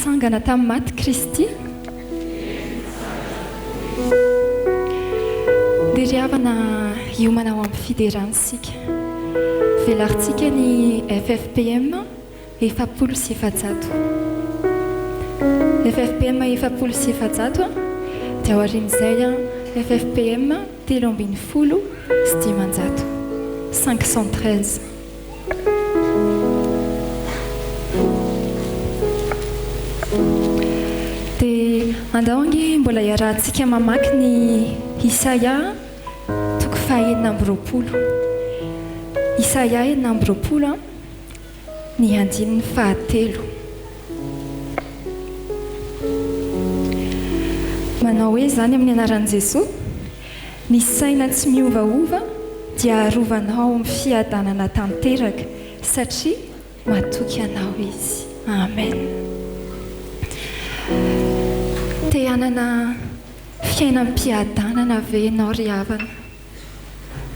Nitsangana tamin'ny maty Kristy. Dia ry havana hiomana ho amin'ny fiderana isika. Velarintsika ny ffpm 440. Ffpm 440 dia aorian'izay ffpm 513, 513. Dia andao ange mbola iarahantsika mamaky ny Isaia toko faha 26. Isaia 26 ny andininy fahatelo. Manao hoe izany amin'ny anaran'i Jesoa, Ny saina tsy miovaova dia arovanao amin'ny fiadanana tanteraka satria matoky anao izy. Amen. Te hanana fiainam-piadanana ve ianao ry havana?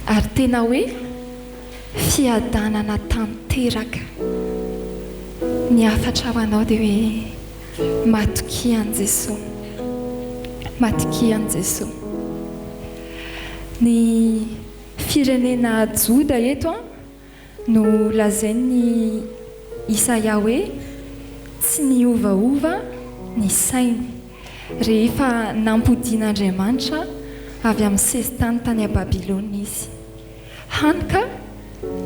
Ary tena hoe fiadanana tanteraka. Ny hafatra ho anao dia hoe matokia an'i Jesoa. Matokia an'i Jesoa. Ny firenena Joda eto no lazain'i Isaia hoe tsy niovaova ny sainy rehefa nampodian'Andriamanitra avy amin'ny sesitany tany Babylona izy. Hany ka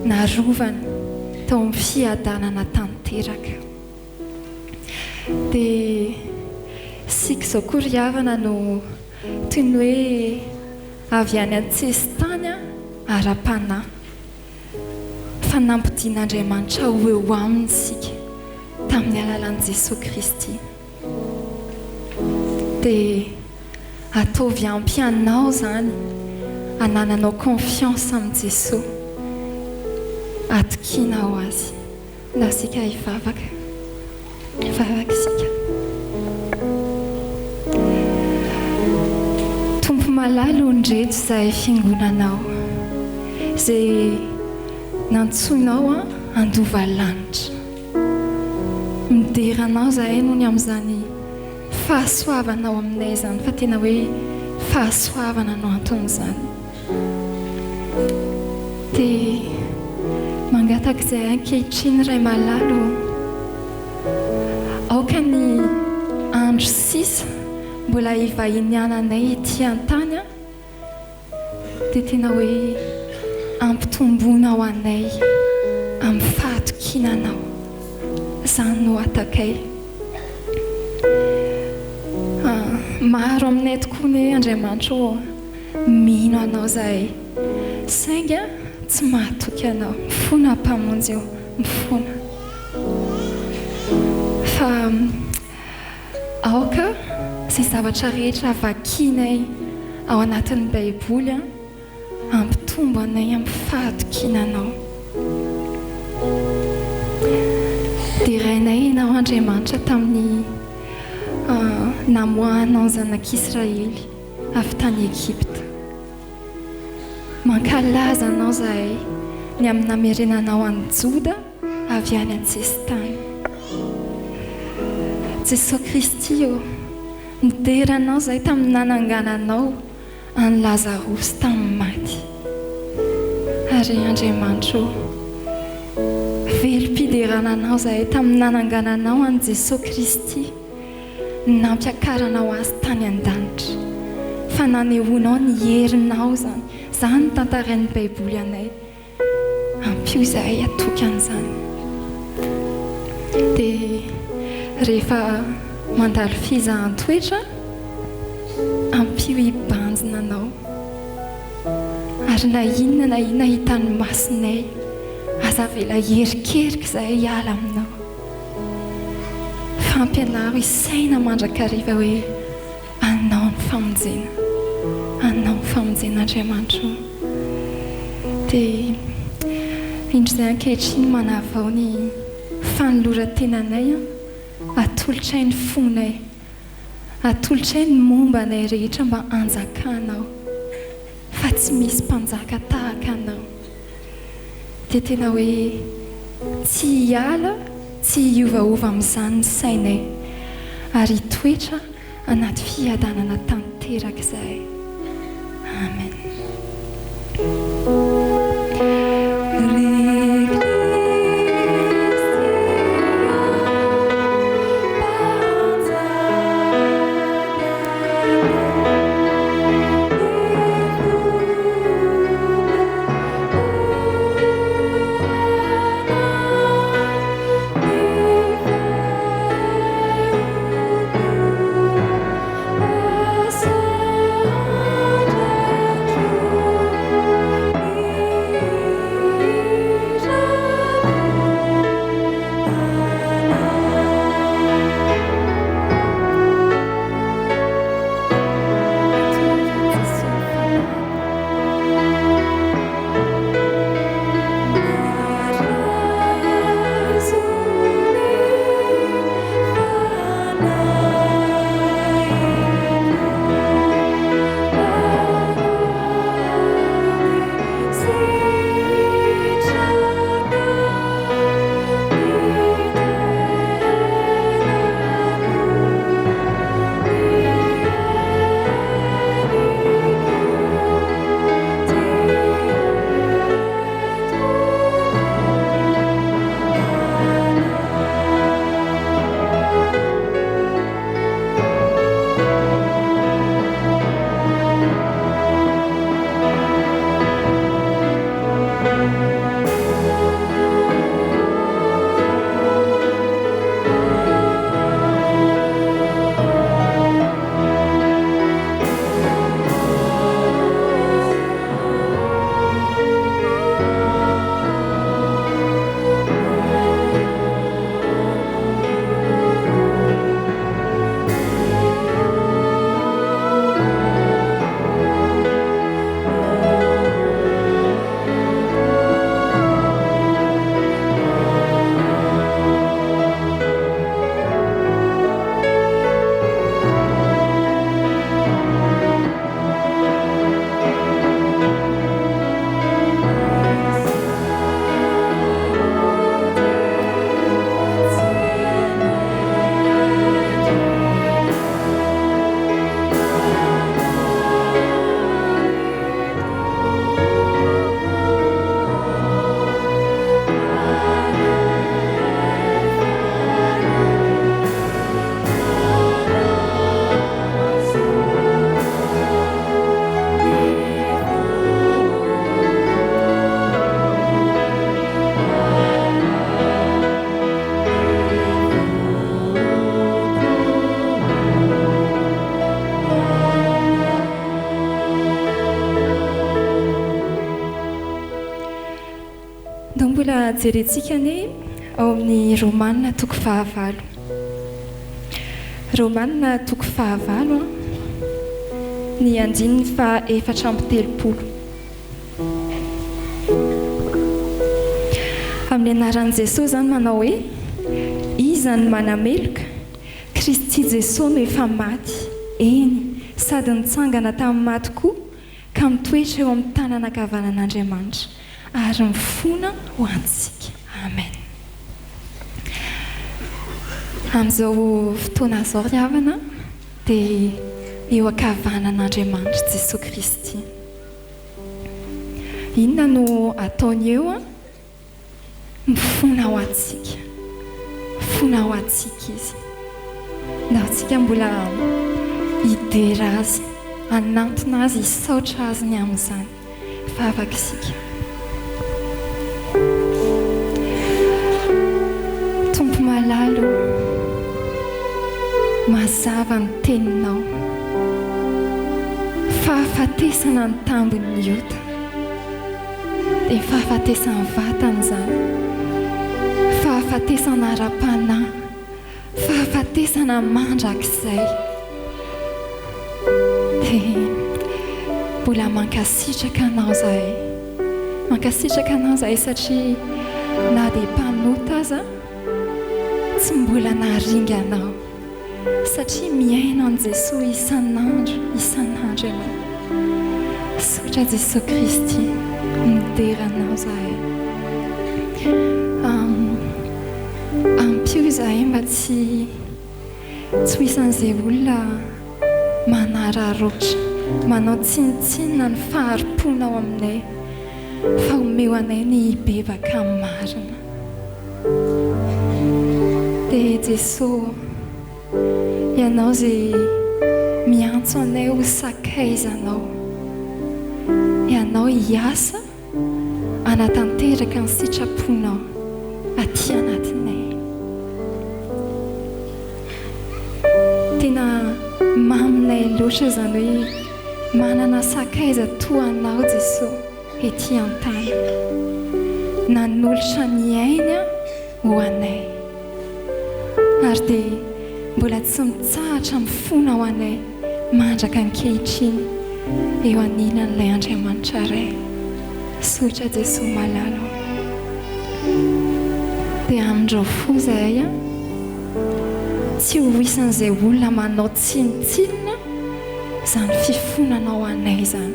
narovany tao amin'ny fiadanana tanteraka. Dia isika izao koa ry havana no toy ny hoe avy any an-tsesitany ara-panahy, fa nampodian'Andriamanitra ho eo aminy isika tamin'ny alalan'i Jesoa Kristy. Dia ataovy ampy anao izany hanananao confiance amin'i Jesoa, atokianao Azy. Ndao isika hivavaka. Hivavaka isika. Tompo malala o ndreto izahay fiangonanao izay nantsoinao handova lanitra. Midera anao izahay noho ny amin'izany fahasoavanao aminay izany fa tena hoe fahasoavana no anton'izany. Dia mangataka izay ankehitriny Ray malala ô, aoka ny andro sisa mbola hivahiniananay ety an-tany an, dia tena hoe ampitomboinao anay amin'ny fahatokiana Anao. Izany no atakay. Maro aminay tokoa anie Andriamanitra ô, mino Anao izahay, saingy tsy mahatoky Anao. Mifona Mpamonjy ô, mifona. Fa aoka izay zavatra rehetra vakianay ao anatin'ny Baiboly hampitombo anay amin'ny fahatokiana Anao. Derainay Ianao Andriamanitra tamin'ny namoahanao ny zanak'Israely avy tany Egypta. Mankalaza Anao izahay ny amin'ny namerenanao an'i Joda avy any an-tsesitany. Jesoa Kristy ô, midera Anao izahay tamin'ny nanangananao an'i Lazarosy tamin'ny maty. Ary Andriamanitra ô, velom-piderana Anao izahay tamin'ny nanangananao an'i Jesoa Kristy, ny nampiakaranao Azy tany an-danitra, fa nanehoanao ny herinao izany. Izany no tantarain'ny Baiboly anay. Ampio izahay hatoky an'izany. Dia rehefa mandalo fizahan-toetra, ampio hibanjina Anao. Ary na inona na inona hitan'ny masonay, aza avela hierikerika izahay hiala Aminao. Fa ampianaro hisaina mandrakariva hoe. Anao ny famonjena. Anao ny famonjena Andriamanitra o. Dia indro izay ankehitriny manavao ny fanoloran-tenanay an, atolotray ny fonay, atolotray ny momba anay rehetra mba hanjakanao fa tsy misy mpanjaka tahaka anao. Dia tena hoe tsy hiala, tsy hiovaova amin'izany ny sainay. Ary hitoetra anaty fiadanana tanteraka izahay. Amen. Ry Kristy Ndao mbola jerentsika anie ao amin'ny Romana toko fahavalo. Romana toko fahavalo an, ny andininy faha 34. Amin'ny anaran'i Jesoa izany manao hoe, Iza no manameloka? Kristy Jesoa no efa maty, eny, sady nitsangana tamin'ny maty koa, ka mitoetra eo amin'ny tanana ankavanan'Andriamanitra, ary mifona ho antsika. Amen. Amin'izao fotoana izao ry havana dia eo ankavanan'Andriamanitra Jesoa Kristy. Inona no ataony eo? Mifona ho antsika. Mifona ho antsika Izy. Ndao tsika mbola hidera Azy, hanantona Azy, hisaotra Azy ny amin'izany. Vavaka isika. Tompo malala ô, mazava ny Teninao. Fahafatesana ny tambin'ny ota. Dia fahafatesan'ny vatana izany, fahafatesana ara-panahy, fahafatesana mandrakizay. Dia mbola mankasitraka Anao izahay, mankasitraka Anao izahay satria na dia mpanota aza tsy mbola naharinga Anao. Satria miaina an'i Jesoa isan'andro isan'andro ianao. Misaotra Jesoa Kristy, midera Anao izahay. Ampio izahay mba tsy. Tsy ho isan'izay olona manararaotra, manao tsinontsinona ny fahari-ponao aminay, fa omeo anay ny hibebaka marina. Dia Jeso ô, Ianao izay miantso anay ho sakaizanao, Ianao hiasa hanatanteraka ny sitraponao aty anatinay. Tena maminay loatra izany hoe manana sakaiza toa Anao Jesoa ety an-tany. Nanolotra ny ainy ho anay. Ary dia mbola tsy mitsahatra mifona ho anay mandraka ankehitriny eo anilan'ilay Andriamanitra Ray. Misaotra Jesoa malala o. Dia amindrao fo izahay an. Tsy ho isan'izay olona manao tsinontsinona izany fifonanao anay izany.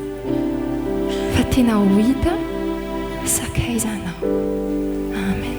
Fa tena ho hita sakaizanao. Amen.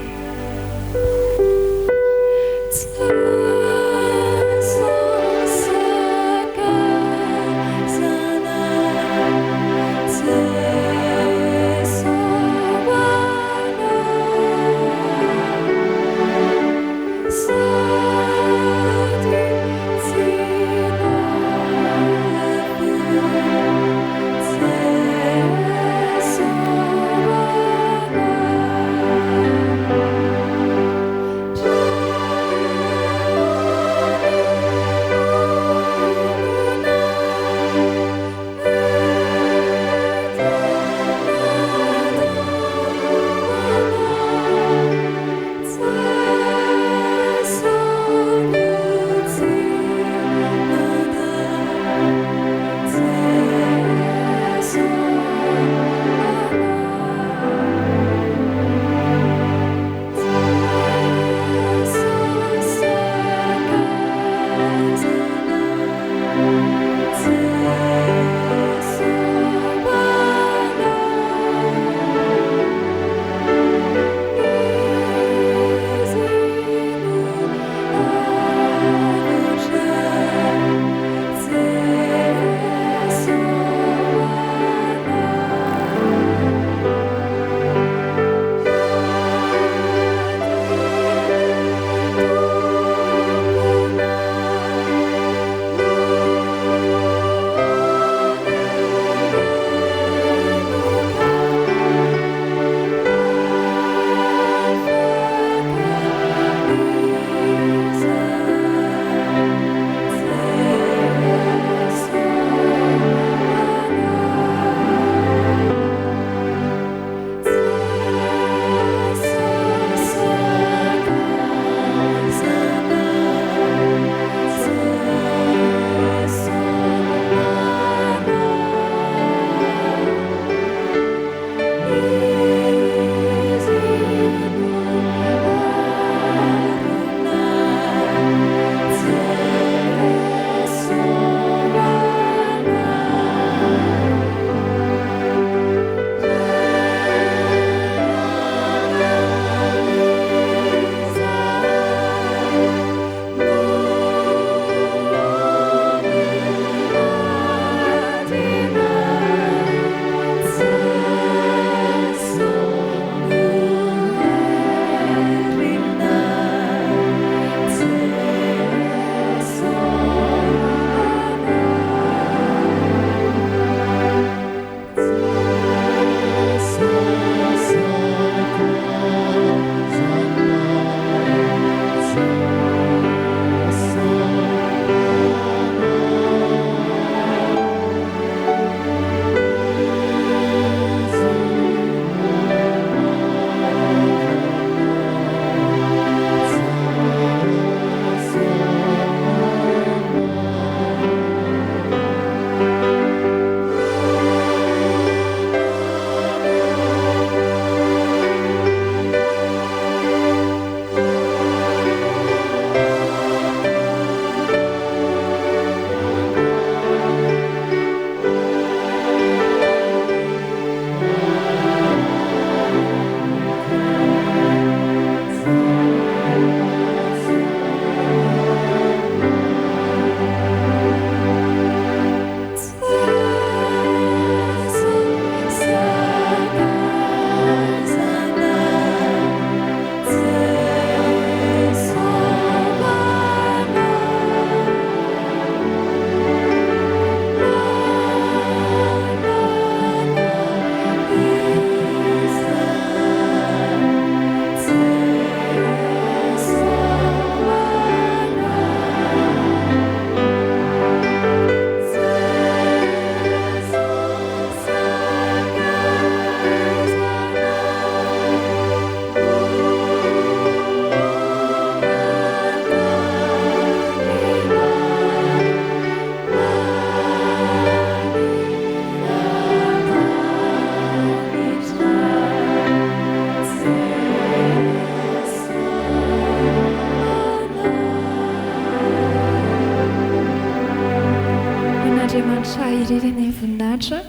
Andriamanitra irery anie ny voninahitra,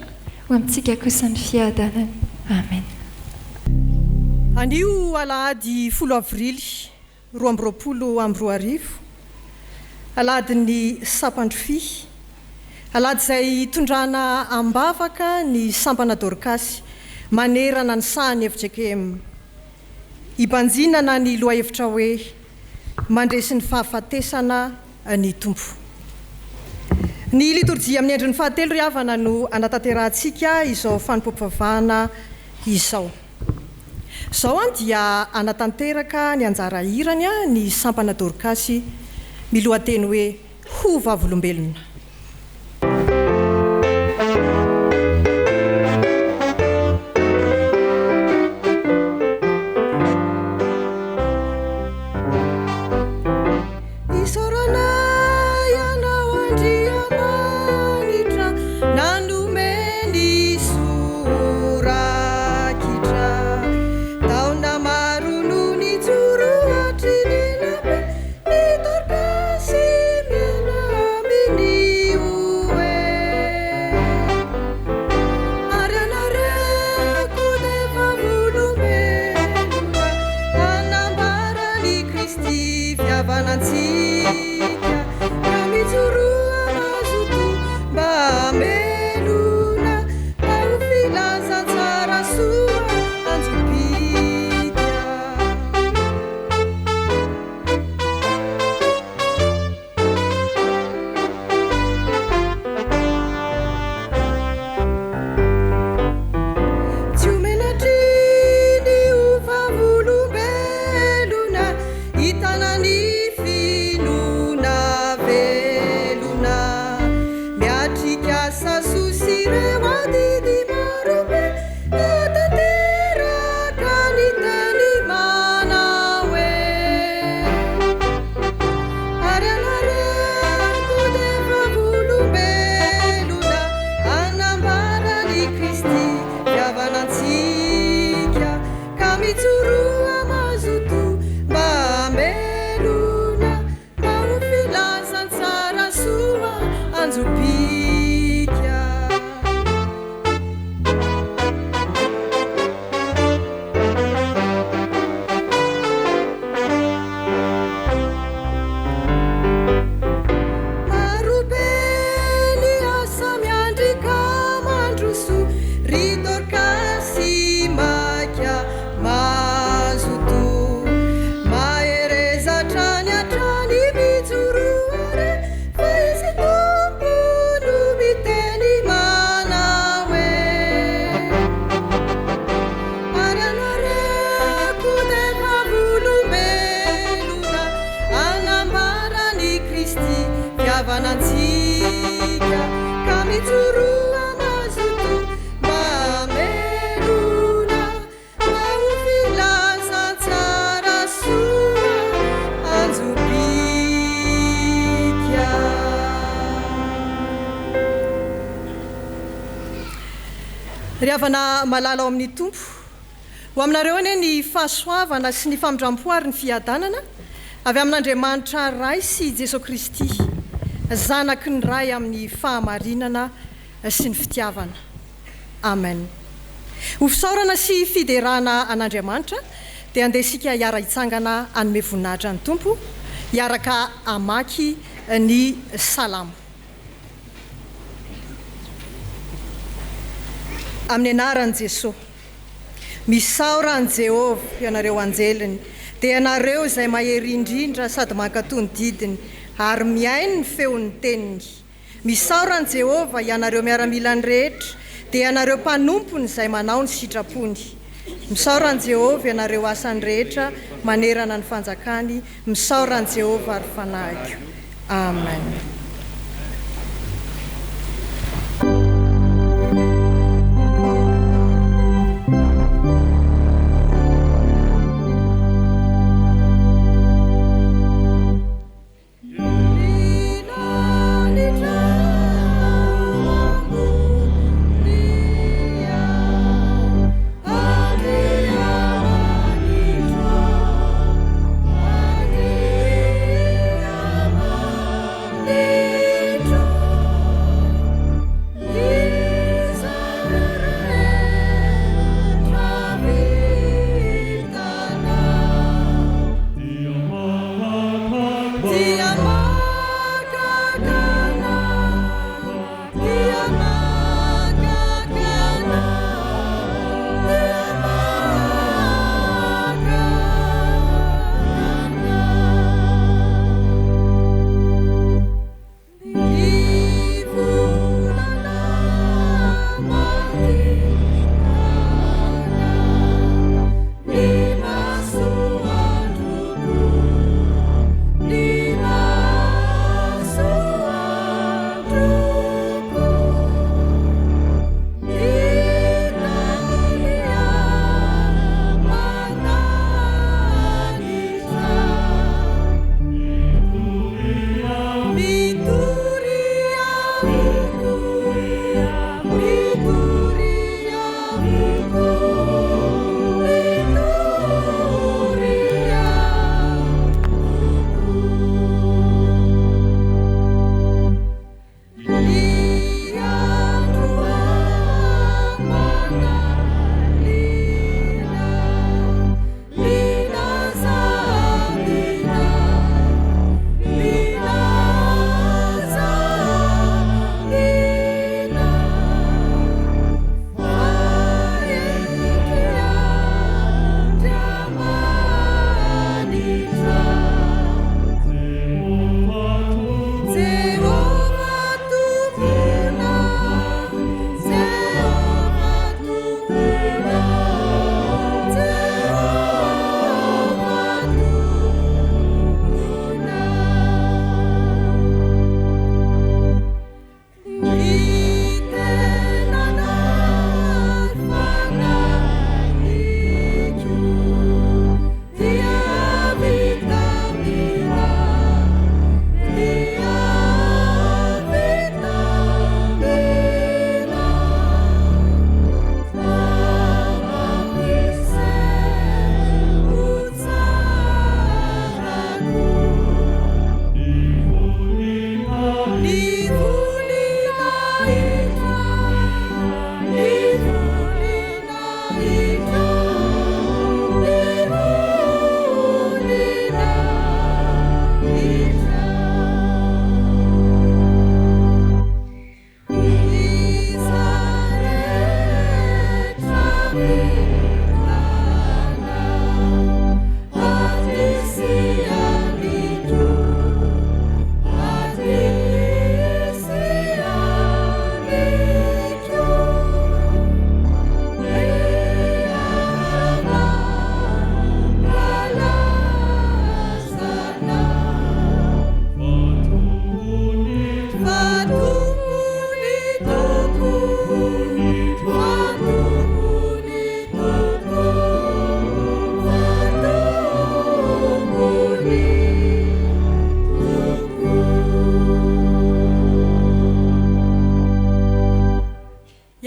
ho amintsika kosa ny fiadanany. Amen. Anio alahady folo avrily 2022, alahadin'ny Sampandrofia, alahady izay hitondrana am-bavaka ny sampana Dorkasy manerana ny sahan'ny fjkm. Hibanjinana ny lohahevitra hoe Mandresy ny fahafatesana ny Tompo. Ny litorjia amin'ny endriny fahatelo ry havana no anatanterahantsika izao fanompoam-pivavahana izao. Izao an dia hanatanteraka ny anjara hirany ny sampana Dorkasy milohateny hoe Ho vavolombelona. Isaorana Ianao Andriamanitra nanome ny sorakitra. Taona maro no nijoro hatry ny ela be ny Dorkasy miaina amin'ny hoe. Ary ianareo koa dia vavolombelona hanambara an'i Kristy fihavana antsika, ka mijoroa mazotoa mba hamelona, mba ho filazantsara soa anjom-pika. Tsy omena hatriny ho vavolombelona hitana ny finoana velona. Miatrika asa soa sy ireo adidy marobe hahatanteraka ny teny manao hoe. Ary anareo koa dia vavolombelona hanambara an'i Kristy fitiavana antsika, ka mijoroa mazotoa mba hamelona, mba ho filazantsara soa anjom-pika. Marobe ny asa miandry ka mandroso ry Dorcas maika mazotoa. Mahereza hatrany hatrany mijoroa re fa Izy Tompo no miteny manao hoe. Ary anareo koa dia vavolombelona hanambara an'i Kristy fitiavana antsika, ka mijoroa mazotoa mba hamelona, mba ho filazantsara soa anjom-pika. Ry havana malala ao amin'ny Tompo, ho aminareo anie ny fahasoavana sy ny famindram-po ary ny fiadanana avy amin'Andriamanitra Ray sy Jesoa Kristy, Zanaky ny Ray amin'ny fahamarinana sy ny fitiavana. Amen. Ho fisaorana sy fiderana an'Andriamanitra dia andeha isika hiara-hitsangana hanome voninahitra ny Tompo, hiaraka hamaky ny Salamo. Amin'ny anaran'i Jesoa. Misaora an'i Jehovah, ianareo anjeliny, dia ianareo izay mahery indrindra sady mankatò ny didiny, ary mihaino ny feon'ny teniny. Misaora an'i Jehovah, ianareo miaramilany rehetra, dia ianareo mpanompony izay manao ny sitrapony. Misaora an'i Jehovah, ianareo asany rehetra manerana ny fanjakany, Misaora an'i Jehovah ry fanahiko. Amen.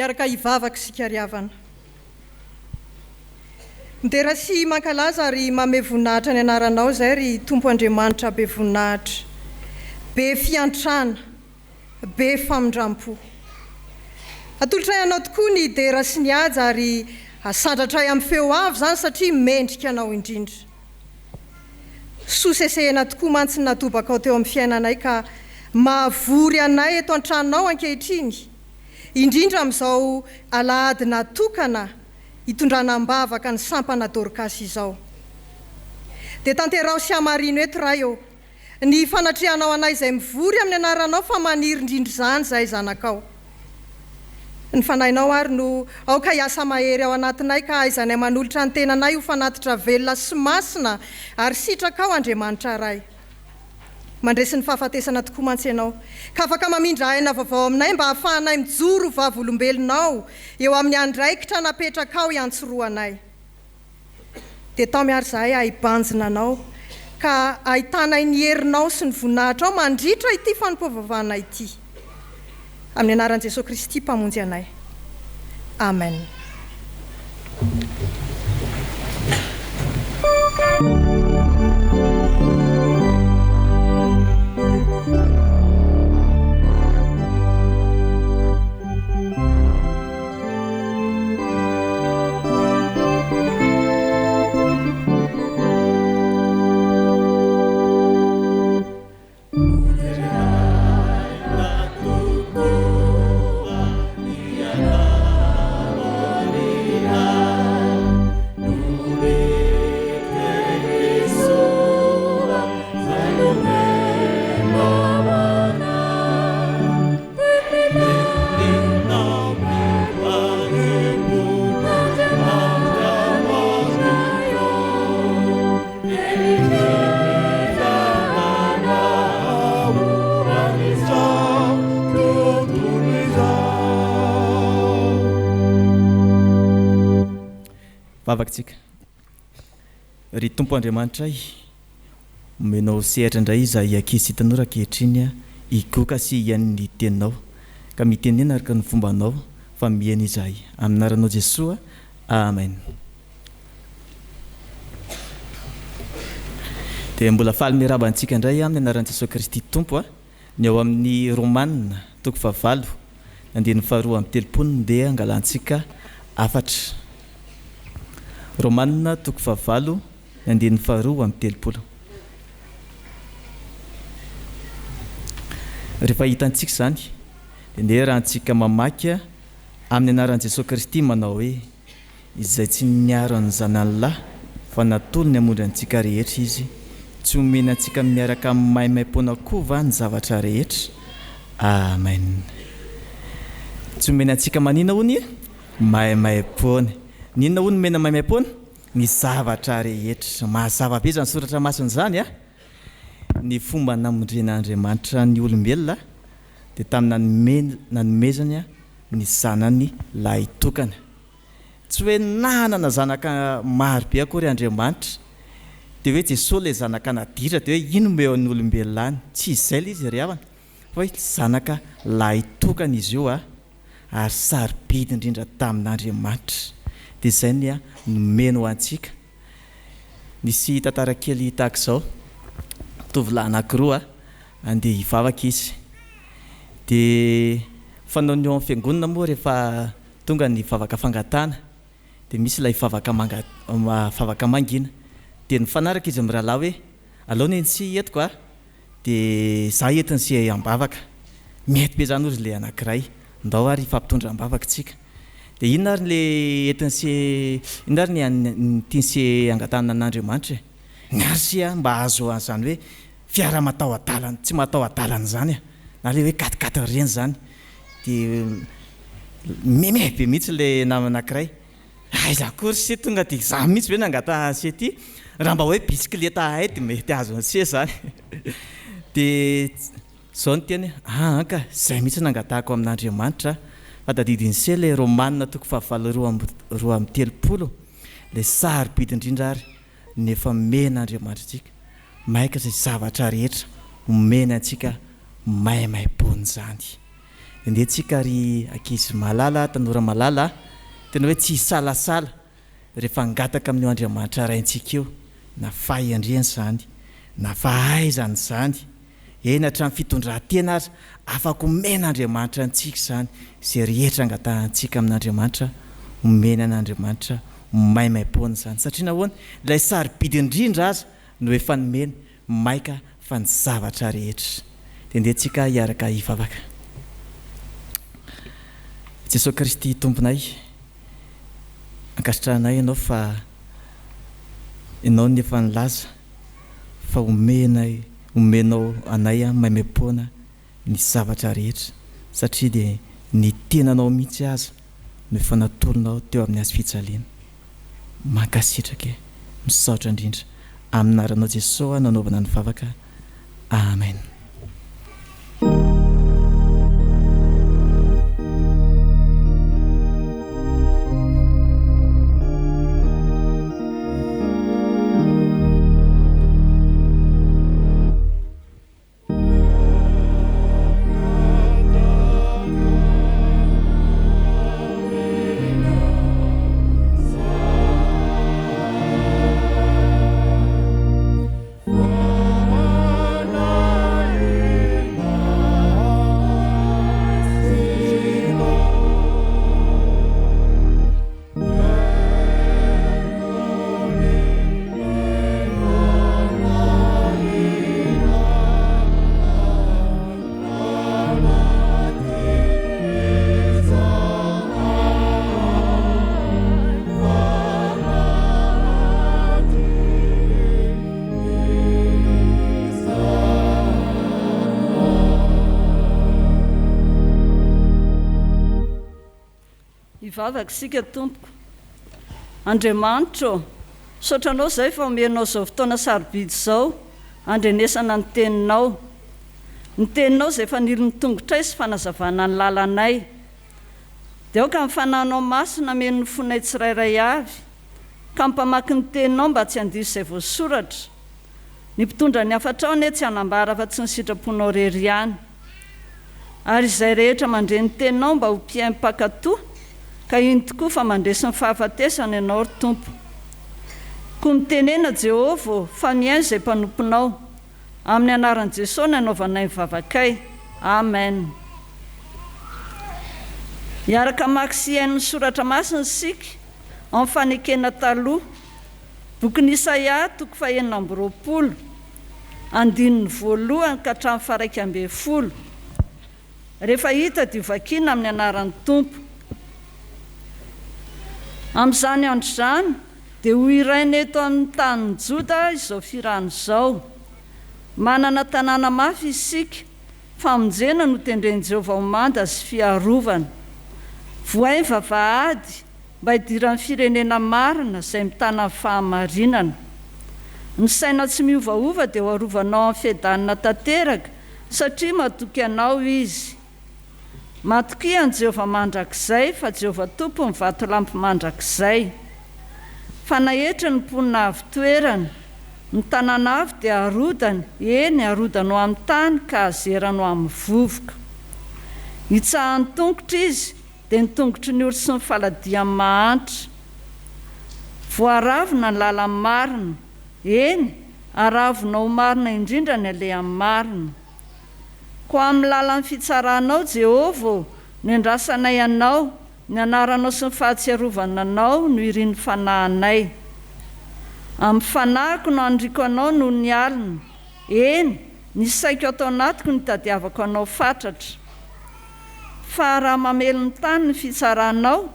Hiaraka hivavaka isika ry havana. Midera sy mankalaza ary mamehy voninahitra ny anaranao izay ry Tompo Andriamanitra be voninahitra, be fiantrana, be famindrampo. Atolotray anao tokoa ny dera sy ny haja ary asandratray amin'ny feo avo izany satria mendrika anao indrindra. Soa sesehena tokoa mantsy ny natobakao teo amin'ny fiainanay ka mahavory anay eto an-tranonao ankehitriny, indrindra amin'izao alahady natokana hitondrana am-bavaka ny sampana Dorkasy izao. Dia tanteraho sy hamarino eto Ray ô, ny fanatrehanao anay izay mivory amin'ny anaranao fa maniry indrindra izany izahay zanakao. Ny Fanahinao ary no aoka hiasa mahery ao anatinay ka hahaizanay manolotra ny tenanay ho fanatitra velona sy masina ary sitrakao Andriamanitra Ray. Mandresy ny fahafatesana tokoa mantsy Ianao ka afaka mamindra aina vaovao aminay mba hahafahanay mijoro ho vavolombelonao eo amin'ny andraikitra napetrakao hiantsorohanay. Dia taomy àry izahay hahibanjina Anao, ka hahitanay ny herinao sy ny voninahitrao mandritra ity fanompoam-pivavahana ity. Amin'ny anaran'i Jesoa Kristy Mpamonjy anay. Amen. Vavaka tsika. Ry Tompo Andriamanitray, omenao sehatra indray izahay ankizy sy tanora ankehitriny higoka sy hihaino ny Teninao. Ka mitenena araka ny fombanao fa mihaino izahay. Amin'ny anaranao Jesoa. Amen. Dia mbola faly miarahaba antsika indray amin'ny anaran'i Jesoa Kristy Tompo. Ny ao amin'ny Romana, toko fahavalo, ny andininy faharoa amby telopolo no ndeha hangalantsika hafatra. Romana, toko fahavalo, ny andininy faharoa amby telopolo. Rehefa hitantsika izany, dia ndeha iarahantsika mamaky amin'ny anaran'i Jesoa Kristy manao hoe. Izay tsy niaro ny zanany lahy fa natolony hamonjy antsika rehetra Izy, tsy homeny antsika miaraka amin'ny maimaimpoana koa va ny zavatra rehetra? Amen. Tsy homeny antsika manina hono i? Maimaimpoana. Ny inona hono nomena maimaimpoana? Ny zavatra rehetra. Mazava be izany soratra masina izany a! Ny fomba namondren'Andriamanitra ny olombelona dia tamin'ny nanomezany ny zanany lahitokana. Tsy hoe nanana zanaka maro be akory Andriamanitra, dia hoe Jesoa ilay zanaka naditra dia hoe iny omeo an'ny olombelona any. Tsy izay ilay izy ry havana, fa hoe zanaka lahitokana izy io ary sarobidy indrindra tamin'Andriamanitra. Dia izay ny nomeny ho antsika. Nisy tantara kely tahaka izao, tovolahy anankiroa andeha hivavaka izy. Dia fanaon'ny ao amin'ny fiangonana moa rehefa Tonga ny vavaka fangatahana dia misy ilay vavaka manga vavaka mangina dia nifanaraka izy mirahalahy hoe aleo ny sy entiko a dia za entiny sy ambavaka mety be zany ozy le anakiray ndao ary hifampitondra ambavaka tsika dia inona ary le entiny sy inona ary ny tiany sy angatahana an'Andriamanitra e ny ary sy a mba ahazo an'izany hoe fiara mataho-dalana tsy mataho-dalana izany a na le hoe quat-quatre ireny izany Dia meme be mihitsy ilay namana anankiray, aiza akory se tonga dia izaho mihitsy ve no hangatahana an'i se ity, raha mba hoe bisikileta hay dia mety azon'i se izany. Dia izao no teny, aa ka, izay mihitsy no angatahako amin'Andriamanitra, fa tadidin'i se ilay Romana toko fahavalo 32, ilay sarobidy indrindra ary no efa omen'Andriamanitra antsika, maika izay zavatra rehetra omeny antsika maimaimpoana izany. Dia ndeha tsika ry ankizy malala, tanora malala a! Tena hoe tsy hisalasala rehefa hangataka amin'io Andriamanitra Raintsika io, na fahendrena izany, na fahaizana izany, eny hatramin'ny fitondran-tena aza, afaka omen'Andriamanitra antsika izany, izay rehetra angatahantsika amin'Andriamanitra, omeny an'Andriamanitra maimaim-poana izany. Satria nahoana? Ilay sarobidy indrindra aza no efa nomeny, maika fa ny zavatra rehetra. Dia ndeha tsika hiaraka hivavaka. Jesoa Kristy Tomponay, ankasitrahanay Ianao fa Ianao no efa nilaza fa omenay, omenao anay maimaimpoana ny zavatra rehetra satria dia ny tenanao mihitsy aza no efa natolonao teo amin'ny hazo fijaliana. Mankasitraka e! Misaotra indrindra. Amin'ny anaranao Jesoa no anaovana ny vavaka. Amen. Hivavaka isika Tompoko. Andriamanitra ô, misaotra Anao izahay fa omenao izao fotoana sarobidy izao handrenesana ny Teninao. Ny Teninao izay fanilon'ny tongotray sy fanazavana ny lalanay. Dia aoka ny Fanahinao Masina hameno ny fonay tsirairay avy, ka mpamaky ny Teninao mba tsy handiso izay voasoratra. Ny mpitondra ny hafatrao anie tsy hanambara afa-tsy ny sitraponao irery ihany. Ary izay rehetra mandre ny teninao mba ho mpihaino mpankatò, ka hino tokoa fa mandresy ny fahafatesana ianao, ry Tompo. Koa mitenena, Jehovah ô, fa mihaino izay mpanomponao. Amin'ny anaran'i Jesoa no anaovanay ny vavakay. Amen. Hiaraka hamaky sy hihaino ny soratra masina isika ao amin'ny fanekena taloha. Bokin'i Isaia, toko fahenina ambiroapolo, andininy voalohany ka hatramin'ny faharaika ambinifolo. Rehefa hita dia hovakiana amin'ny anaran'ny Tompo. Amin'izany andro izany dia hohiraina eto amin'ny tanin'i Joda izao fihirana izao, Manana tanàna mafy isika, famonjena notendren'i Jehovah ho manda sy fiarovana. Vohay ny vavahady, mba hidiran'ny firenena marina izay mitana ny fahamarinana. Ny saina tsy miovaova dia ho arovanao amin'ny fiadanana tanteraka satria matoky anao izy. Matokia an'i Jehovah mandrakizay, fa Jehovah Tompo ny vatolampy mandrakizay. Fa naetry ny mponina avo toerana, ny tanàna avo dia harodany, eny, harodany ho amin'ny tany ka hazerany ho amin'ny vovoka. Hitsahan'ny tongotra izy, dia ny tongotry ny ory sy ny faladian'ny mahantra. Voaravona ny lalan'ny marina, eny, aravona ho marina indrindra ny alehan'ny marina. Koa amin'ny lalan'ny fitsaranao, Jehovah ô, no endrasanay Anao, ny anaranao sy ny fahatsiarovana Anao no irin'ny fanahinay. Amin'ny fanahiko no aniriako Anao noho ny alina, eny, ny saiko ato anatiko no itadiavako Anao fatratra. Fa raha mamely ny tany ny fitsaranao,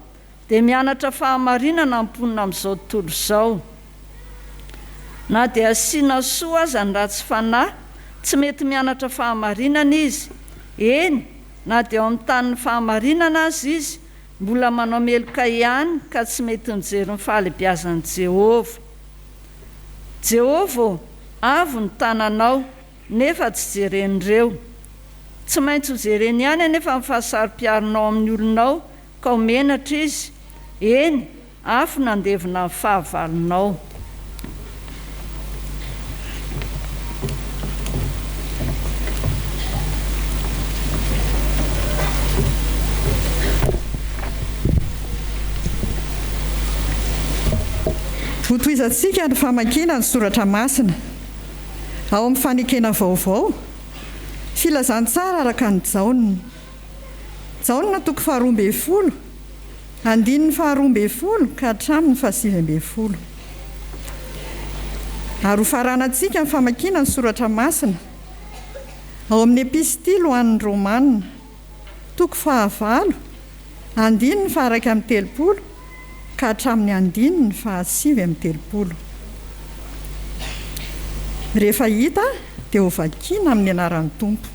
dia mianatra fahamarinana ny mponina amin'izao tontolo izao. Na dia asiana soa aza ny ratsy fanahy, tsy mety mianatra fahamarinana izy, eny, na dia ao amin'ny tanin'ny fahamarinana aza izy, mbola manao meloka ihany ka tsy mety mijery ny fahalebiazan'i Jehovah. Jehovah ô, avo ny tananao. Nefa tsy jeren'ireo. Tsy maintsy ho jereny ihany anefa ny fahasaro-piaronao amin'ny olonao ka ho menatra izy, eny, afo nandevona ny fahavalonao. Hotohizantsika ny famakiana ny soratra masina ao amin'ny Fanekena Vaovao, Filazantsara araka an'i Jaona. Jaona toko faharoa ambin'ny folo, andininy faharoa ambin'ny folo ka hatramin'ny fahasivy ambin'ny folo. Ary hofaranantsika ny famakiana ny soratra masina ao amin'ny Epistily ho an'ny Romana, toko fahavalo, andininy faha-31 ka hatramin'ny andininy faha-39. Rehefa hita dia hovakiana amin'ny anaran'ny Tompo.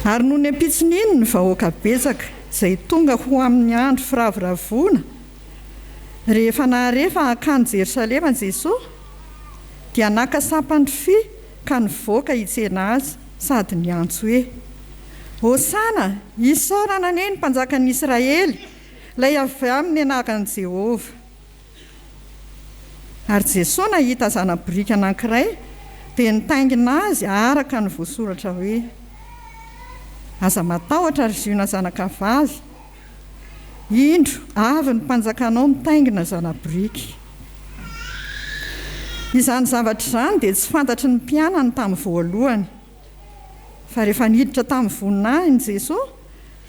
Ary nony ampitson'iny ny vahoaka betsaka izay tonga ho amin'ny andro firavoravoana, rehefa nahare fa hankany Jerosalema Jesoa, dia naka sampan-drofia ka nivoaka hitsena Azy sady niantso hoe, Hosana! Isaorana anie ny Mpanjakan'ny Israely, ilay avy amin'ny anaran'i Jehovah! Ary Jesoa nahita zana-boriky anankiray, dia nitaingina azy araka ny voasoratra hoe, Aza matahotra, ry Ziona zanakavavy, indro, avy ny mpanjakanao mitaingina zana-boriky. Izany zavatra izany dia tsy fantatry ny mpianany tamin'ny voalohany. Fa rehefa niditra tamin'ny voninahiny Jesoa,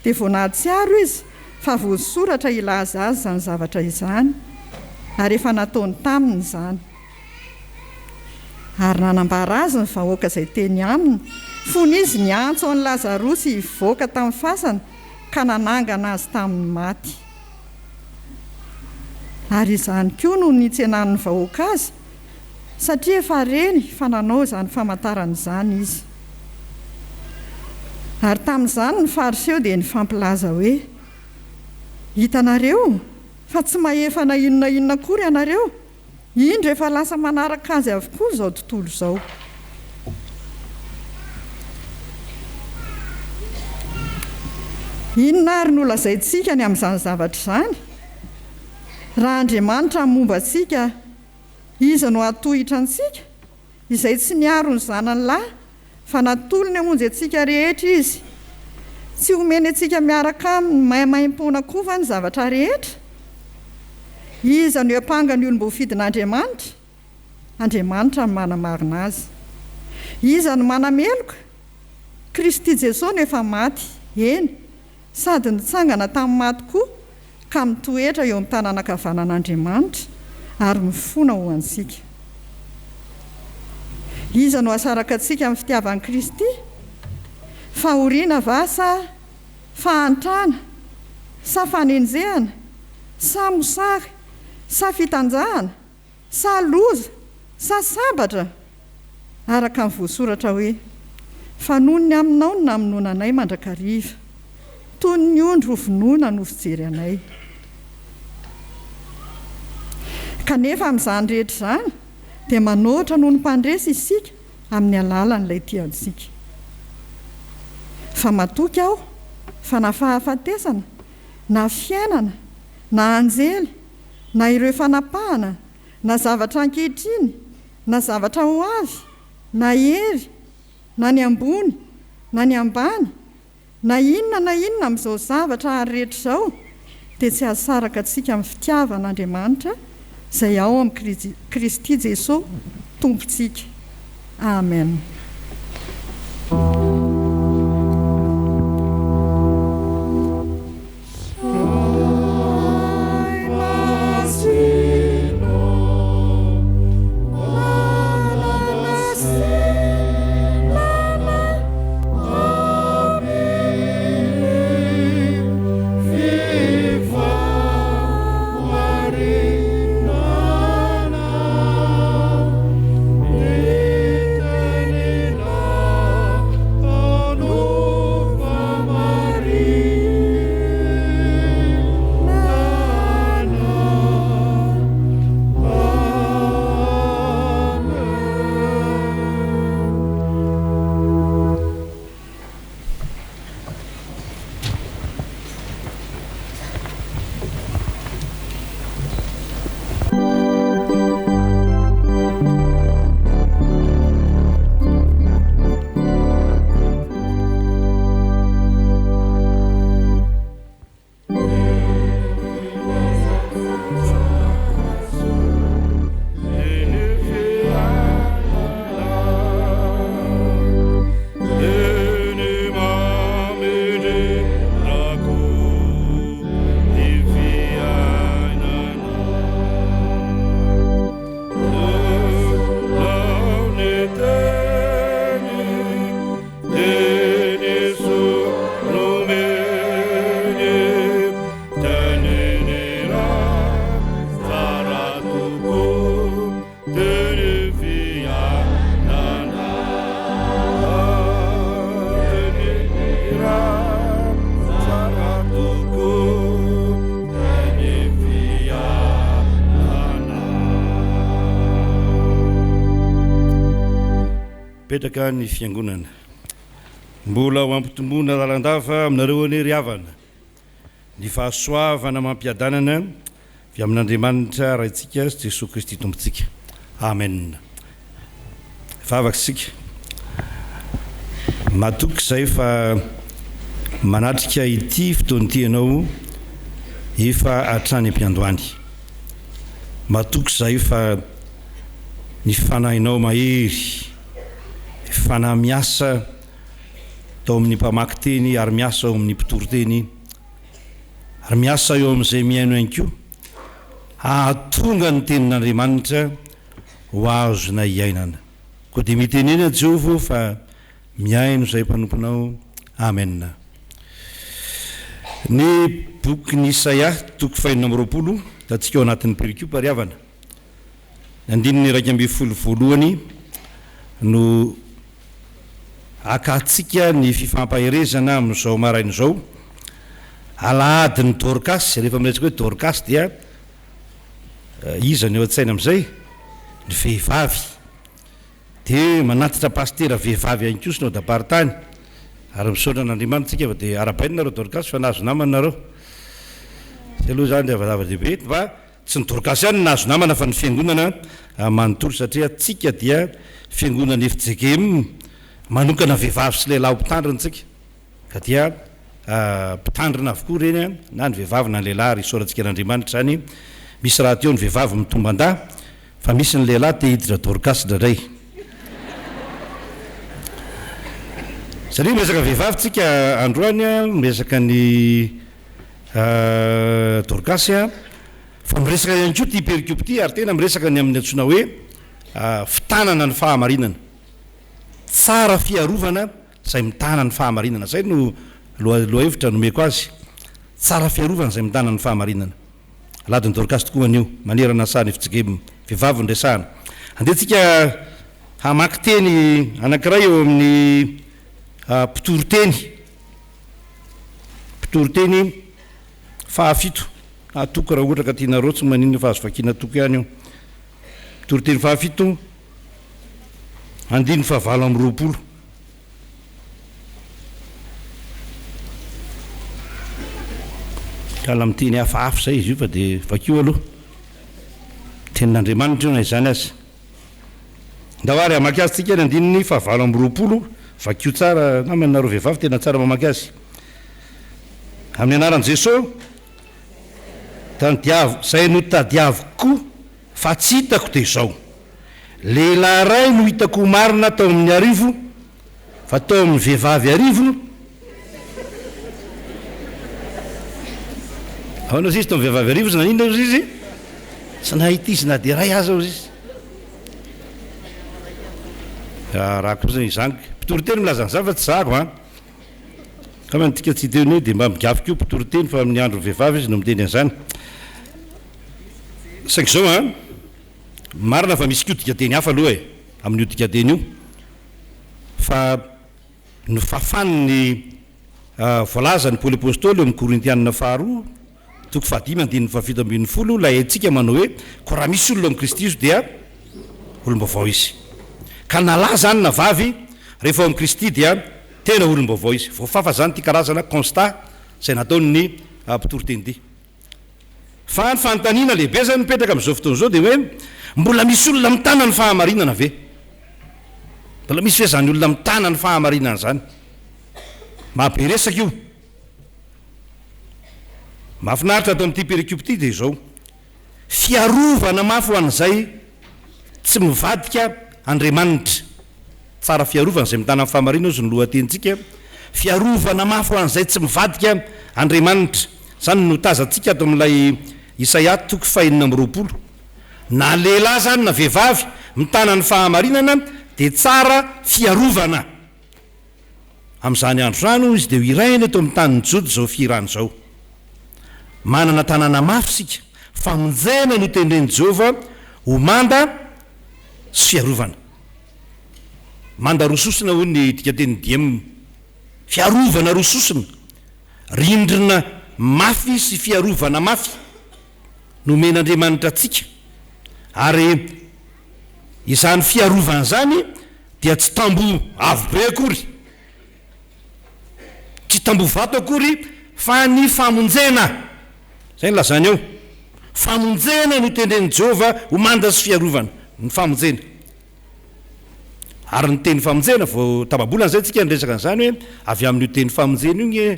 dia vao nahatsiaro izy fa voasoratra hilaza azy izany zavatra izany, ary efa nataony taminy izany. Ary nanambara azy ny vahoaka izay teny aminy, fony izy niantso an'i Lazarosy hivoaka tamin'ny fasana ka nanangana azy tamin'ny maty. Ary izany koa no nitsenan'ny vahoaka azy, satria efa reny fa nanao izany famantarana izany izy. Ary tamin'izany ny Fariseo dia nifampilaza hoe, Hitanareo fa tsy mahefa na inona inona akory ianareo, indro efa lasa manaraka azy avokoa izao tontolo izao. Inona àry no lazaintsika ny amin'izany zavatra izany? Raha Andriamanitra momba antsika, Iza no hahatohitra antsika? Izay tsy niaro ny Zanany lahy, fa natolony hamonjy antsika rehetra Izy. Tsy homeny antsika miaraka Aminy maimaimpoana koa va ny zavatra rehetra? Iza no hiampanga ny olom-boafidin'Andriamanitra? Andriamanitra no manamarina azy. Iza no manameloka? Kristy Jesoa no efa maty, eny, sady nitsangana tamin'ny maty koa ka mitoetra eo amin'ny tanana ankavanan'Andriamanitra ary mifona ho antsika. Iza no hahasaraka antsika amin'ny fitiavan'i Kristy? Fahoriana va sa fahantrana sa fanenjehana sa mosary sa fitanjahana Sa loza? Sa sabatra? Araka ny voasoratra hoe, Fa noho ny aminao no namonoana anay mandrakariva, toy ny ondry hovonoina no fijery anay. Kanefa amin'izany rehetra izany, dia manoatra noho ny mpandresy isika amin'ny alalan'ilay tia antsika. Fa matoky aho fa na fahafatesana, na fiainana, na anjely, na ireo fanapahana, na zavatra ankehitriny, na zavatra ho avy, na hery, na ny ambony, na ny ambany, na inona na inona amin'izao zavatra ary rehetra izao, dia tsy hahasaraka antsika amin'ny fitiavan'Andriamanitra izay ao amin'i Kristy Jesoa Tompontsika. Amen. Mipetraka ny fiangonana. Mbola ho ampitomboina lalandava aminareo anie ry havana ny fahasoavana amam-piadanana avy amin'Andriamanitra Raintsika sy Jesoa Kristy Tompontsika. Amen. Hivavaka isika. Matoky izay fa manatrika ity fotoana ity ianao efa hatrany am-piandohany. Matoky izahay fa ny Fanahinao mahery, Fanahy miasa tao amin'ny mpamaky teny ary miasa ao amin'ny mpitory teny ary miasa eo amin'izay mihaino ihany koa, hahatonga ny tenin'Andriamanitra ho azonay iainana. Koa dia mitenena Jehovah ô fa mihaino izay mpanomponao. Amen. Ny bokin'i Isaia toko fahenina amby 20, hitantsika ao anatin'ny perikopa ry havana. Ny andininy 11 voalohany no hakantsika ny fifampaherezana amin'izao maraina izao. Alahadin'ny Dorkasy, rehefa miresaka hoe Dorkasy dia iza no eo an-tsaina amin'izay? Ny vehivavy. Dia manatitra pasitera vehivavy ihany koa Synodam-paritany. Ary misaotra an'Andriamanitra isika fa dia arahabaina nareo Dorkasy fa nahazo namana nareo. Izay aloha izany dia zava-dehibe fa tsy ny Dorkasy ihany no nahazo namana fa ny fiangonana manontolo satria tsika dia fiangonana fjkm manokana vehivavy sy lehilahy ho mpitandrina tsika. Ka dia mpitandrina avokoa ireny na ny vehivavy na ny lehilahy ary isaorantsika an'Andriamanitra izany. Misy rahateo ny vehivavy mitomban-dahy fa misy ny lehilahy te hiditra Dorcas indraindray. Satria miresaka vehivavy tsika androany, miresaka ny Dorcas fa miresaka ihany koa ity perikopa ity ary tena miresaka ny amin'ny antsoina hoe fitanana ny fahamarinana. Tsara fiarovana Izay mitana ny fahamarinana. Izay no lohahevitra nomeko azy. Tsara fiarovana izay mitana ny fahamarinana. Alahadin'i Dorkasy tokoa anio, manerana ny sahan'i Fjgem. Vehivavy no resahana. Andeha tsika hamaky teny anankiray eo amin'ny mpitoriteny. Mpitoriteny fahafito. Na toko raha ohatra ka tianareo, tsy maninona fa azo vakiana toko ihany io. Mpitoriteny fahafito. Andininy fahavalo amby 20. Sahala amin'ny teny hafahafa izay izy io fa dia vakio aloha. Tenin'Andriamanitra io na izany aza. Ndao ary hamaky azy tsika ny andininy fahavalo amby 20, vakio tsara namana nareo vehivavy tena tsara mamaky azy. Amin'ny anaran'i Jeso, tadiavo izay notadiaviko koa fa tsy hitako dia izao. Lehilahy iray no hitako ho marina tao amin'ny arivo, fa tao amin'ny vehivavy arivo, Ahoana ozy izy tao amin'ny vehivavy arivo izy naninona ozy izy? Tsy nahita izy na dia iray aza ozy izy. Ah, raha kosa izany, mpitoriteny milaza an'izany fa tsy zahako an. Angamba ny tika tsy hiteny hoe dia mba migafy koa mpitoriteny fa amin'ny andron'ny vehivavy izy no miteny an'izany. Saingy izao an. Marina fa misy koa dikanteny hafa aloha e, amin'io dikanteny io, fa nofafan'ny voalazan'i Paoly Apostoly eo amin'ny Korintianina faharoa, toko fahadimy andininy fahafito ambin'ny folo, ilay haintsika manao hoe, koa raha misy olona ao amin'i Kristy Jeso dia olom-baovao izy. Ka na lahy izany na vavy, rehefa ao amin'i Kristy dia tena olom-baovao izy. Voafafa izany ity karazana constat izay nataon'ny mpitoriteny ity. Fa ny fanontaniana lehibe izany mipetraka amin'izao fotoana izao dia hoe, mbola misy olona mitana ny fahamarinana ve? Mbola misy ve izany olona mitana ny fahamarinana izany? Mahabe resaka io. Mahafinaritra ato amin'ity perikopa ity dia izao, fiarovana mafy ho an'izay tsy mivadika Andriamanitra. Tsara fiarovana izay mitana ny fahamarinana hozy ny lohatenintsika. Fiarovana mafy ho an'izay tsy mivadika Andriamanitra. Izany no tazantsika ato amin'ilay Isaia toko fahenina amby 20. Na lehilahy izany na vehivavy mitana ny fahamarinana dia tsara fiarovana. Amin'izany andro izany, hoy izy, dia ho hiraina eto amin'ny tanin'i Joda izao fihirana izao. Manana tanàna mafy isika. Famonjena no tendren'i Jehovah ho manda sy fiarovana. Manda roa sosona hoy ny dikatenin'ny Diem. Fiarovana roa sosona. Rindrina mafy sy fiarovana mafy nomen'Andriamanitra antsika. Ary izany fiarovana izany. dia tsy tamboho avo be akory, tsy tamboho vato akory fa ny famonjena. Izay no lazany eo. Famonjena no tendren'i Jehovah ho manda sy fiarovana. Ny famonjena. Ary ny teny famonjena, vao tapa-bolana izay tsika niresaka an'izany hoe avy amin'io teny famonjena io nge,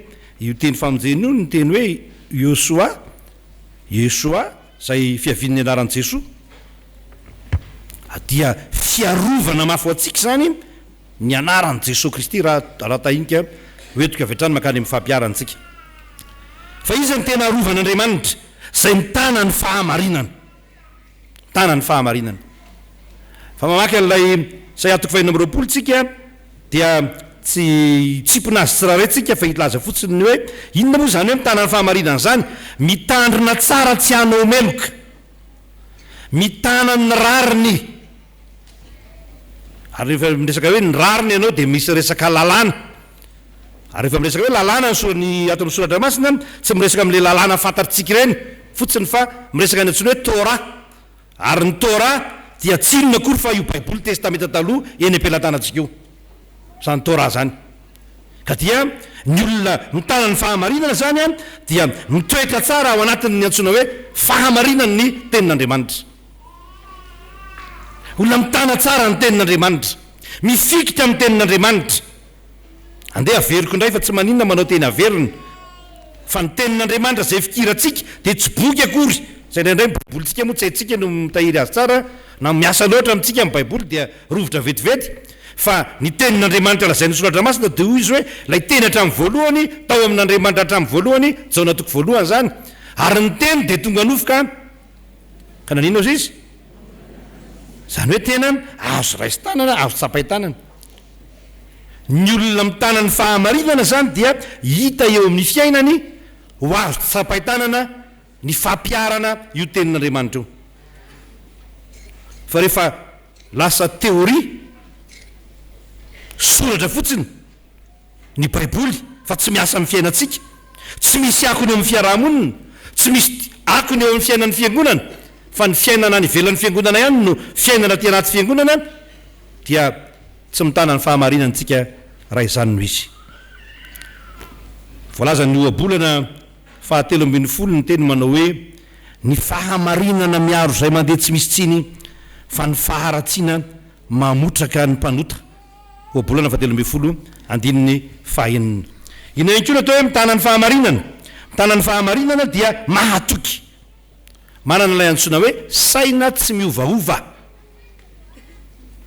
io teny famonjena io ny teny hoe Yosua, Yeshua, izay fiavian'ny anaran'i Jesoa. Dia fiarovana mafy ho antsika izany ny anaran'i Jesoa Kristy raha raha tahinka ho entiko avy hatrany mankany amin'ny fampiharana antsika. Fa iza no tena arovan'Andriamanitra? Izay mitana ny fahamarinana. Mitana ny fahamarinana. Fa mamaky an'ilay Isaia toko fahenina amby 20 tsika dia tsy hitsimpona azy tsirairay tsika fa hilaza fotsiny ny hoe inona moa izany hoe mitana ny fahamarinana izany? Mitandrina tsara tsy hanao meloka. Mitana ny rariny. Ary rehefa miresaka hoe ny rariny ianao dia misy resaka lalàna. Ary rehefa miresaka hoe lalàna ny sora ny ato amin'ny soratra masina, tsy miresaka amin'ilay lalàna fantatritsika ireny fotsiny fa miresaka ny antsoina hoe Torah. Ary ny Torah dia tsy inona akory fa io Baiboly Testamenta Taloha eny am-pelatanantsika io. Izany Torah izany. Ka dia ny olona mitana ny fahamarinana izany dia mitoetra tsara ao anatin'ny antsoina hoe fahamarinan'ny Tenin'Andriamanitra. Olona mitana tsara ny Tenin'Andriamanitra, mifikitra amin'ny Tenin'Andriamanitra. Andeha averiko indray fa tsy maninona manao teny averina. Fa ny Tenin'Andriamanitra izay fikirantsika dia tsy boky akory. Izay indraindray ny Baibolintsika moa tsy haintsika no mitahiry azy tsara, na miasa loatra amintsika ny Baiboly dia rovitra vetivety. Fa ny Tenin'Andriamanitra lazain'ny Soratra Masina dia hoy izy hoe, Ilay Teny hatramin'ny voalohany, tao amin'Andriamanitra hatramin'ny voalohany, Jaona toko voalohany izany, ary ny Teny dia tonga nofo ka, ka naninona hozy izy? Izany hoe tena azo raisin-tanana, azo tsapain-tanana. Ny olona mitana ny fahamarinana izany dia hita eo amin'ny fiainany ho azo tsapain-tanana ny fampiharana io Tenin'Andriamanitra io. Fa rehefa lasa théorie, soratra fotsiny ny Baiboly fa tsy miasa amin'ny fiainantsika, tsy misy akony eo amin'ny fiaraha-monina, tsy misy akony eo amin'ny fiainan'ny fiangonana, fa ny fiainana any ivelan'ny fiangonana ihany no fiainana aty anaty fiangonana, dia tsy mitana ny fahamarinana isika raha izany no izy. Voalazan'ny ohabolana fahatelo ambin'ny folo ny teny manao hoe, Ny fahamarinana miaro izay mandeha tsy misy tsiny, fa ny faharatsiana mamotraka ny mpanota. Ohabolana fahatelo ambin'ny folo, andininy fahenina. Inona ihany koa no atao hoe mitana ny fahamarinana? Mitana ny fahamarinana dia mahatoky. Manana ilay antsoina hoe saina tsy miovaova,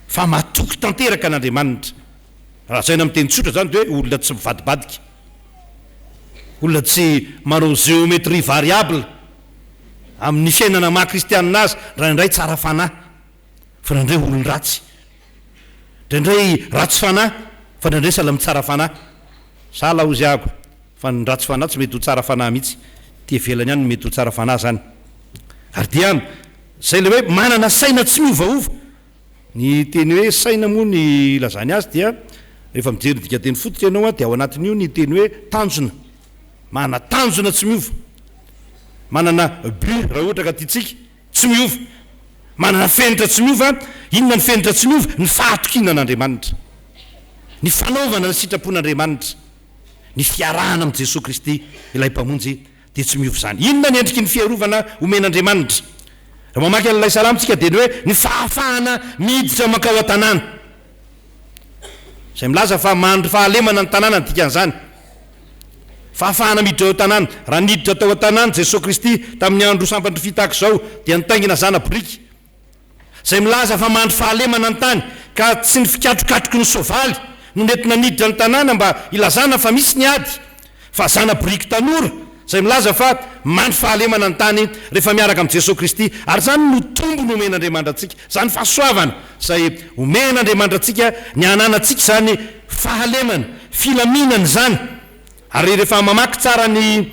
fa matoky tanteraka an'Andriamanitra. Raha lazaina amin'ny teny tsotra izany dia hoe olona tsy mivadibadika, olona tsy manao géométrie variable amin'ny fiainana maha kristianina azy, indraindray tsara fanahy fa indraindray olon-dratsy, indraindray ratsy fanahy fa indraindray sahala amin'ny tsara fanahy. Sahala hozy aho fa ny ratsy fanahy tsy mety ho tsara fanahy mihitsy, ety ivelany ihany no mety ho tsara fanahy izany. Ary dia izay ilay hoe manana saina tsy miovaova. Ny teny hoe saina moa ny ilazany azy dia rehefa mijery ny dikanteny fototra ianao dia ao anatin'io ny teny hoe tanjona. Manana tanjona tsy miova. Manana but raha ohatra ka tiantsika, tsy miova. Manana fenitra tsy miova. Inona ny fenitra tsy miova? Ny fahatokiana an'Andriamanitra. Ny fanaovana ny sitrapon'Andriamanitra. Ny fiarahana amin'i Jesoa Kristy ilay Mpamonjy dia tsy miova izany. Inona ny endriky ny fiarovana omen'Andriamanitra? Raha mamaky an'ilay salamo isika dia ny hoe ny fahafahana miditra mankao an-tanàna. Izay milaza fa mandry fahalemana ny tanàna ny dikan'izany. Fahafahana miditra ao an-tanàna. Raha niditra tao an-tanàna Jesoa Kristy tamin'ny andro sampan-drofia tahaka izao dia nitaingina zana-boriky. Izay milaza fa mandry fahalemana ny tany, ka tsy ny fikatrokatroky ny soavaly no nentina niditra ny tanàna mba hilazana fa misy ny ady, fa zana-boriky tanora, izay milaza fa mandry fahalemana ny tany rehefa miaraka amin'i Jesoa Kristy, ary izany no tombony omen'Andriamanitra antsika, izany fahasoavana izay omen'Andriamanitra antsika, ny hananantsika izany fahalemana, filaminana izany. Ary rehefa mamaky tsara ny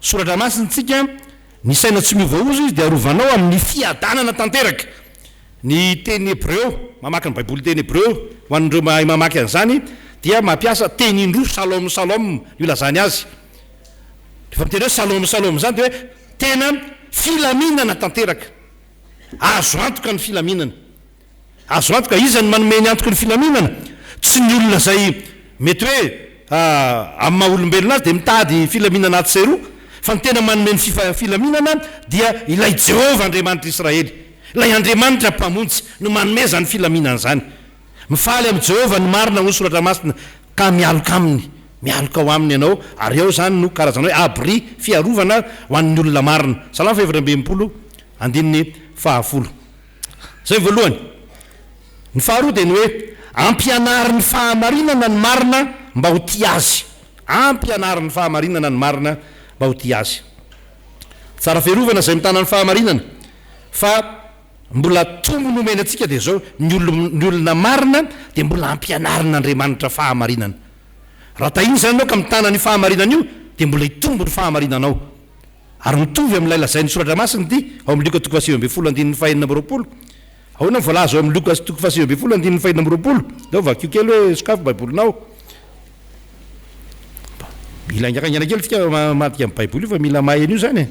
Soratra Masina isika, Ny saina tsy miovaoza izy dia arovanao amin'ny fiadanana tanteraka. Ny teny hebreo, mamaky ny Baiboly teny hebreo, ho an'ireo mahay mamaky an'izany, dia mampiasa teny indroa, shalom shalom no ilazany azy. Rehefa miteny hoe shalom shalom izany dia hoe tena filaminana tanteraka. Azo antoka ny filaminana. Azo antoka, iza no manome ny antoky ny filaminana? Tsy ny olona izay mety hoe amin'ny maha olombelona azy dia mitady filaminana atsy sy eroa, fa ny tena manome ny filaminana dia ilay Jehovah Andriamanitr'Israely, ilay Andriamanitra Mpamonjy no manome izany filaminana izany. Mifaly amin'i Jehovah ny marina, hoy ny Soratra Masina, ka mialoka aminy. Mialoka ao aminy ianao, ary ao izany no karazana hoe abri, fiarovana ho an'ny olona marina. Salamo fahefatra amby 60, andininy fahafolo. Izay ny voalohany. Ny faharoa dia ny hoe ampianaro ny fahamarinana ny marina mba ho tia azy. Ampianaro ny fahamarinana ny marina mba ho tia azy. Tsara fiarovana izay mitana ny fahamarinana fa mbola tombony omeny antsika dia izao, ny olona ny olona marina dia mbola ampianarin'Andriamanitra fahamarinana. Raha tahiana izany ianao ka mitana an'io fahamarinana io dia mbola hitombo ny fahamarinanao. Ary mitovy amin'ilay lazain'ny Soratra Masina ity, ao amin'ny Lioka toko fahasivy ambinifolo andininy fahenina amby 20. Ahoana no voalaza ao amin'ny Lioka toko fahasivy ambinifolo andininy fahenina amby 20? Ndao vakio kely hoe sokafy Baibolinao. Mila haingankaingana kely tsika mamadika amin'ny Baiboly io fa mila mahay an'io izany e.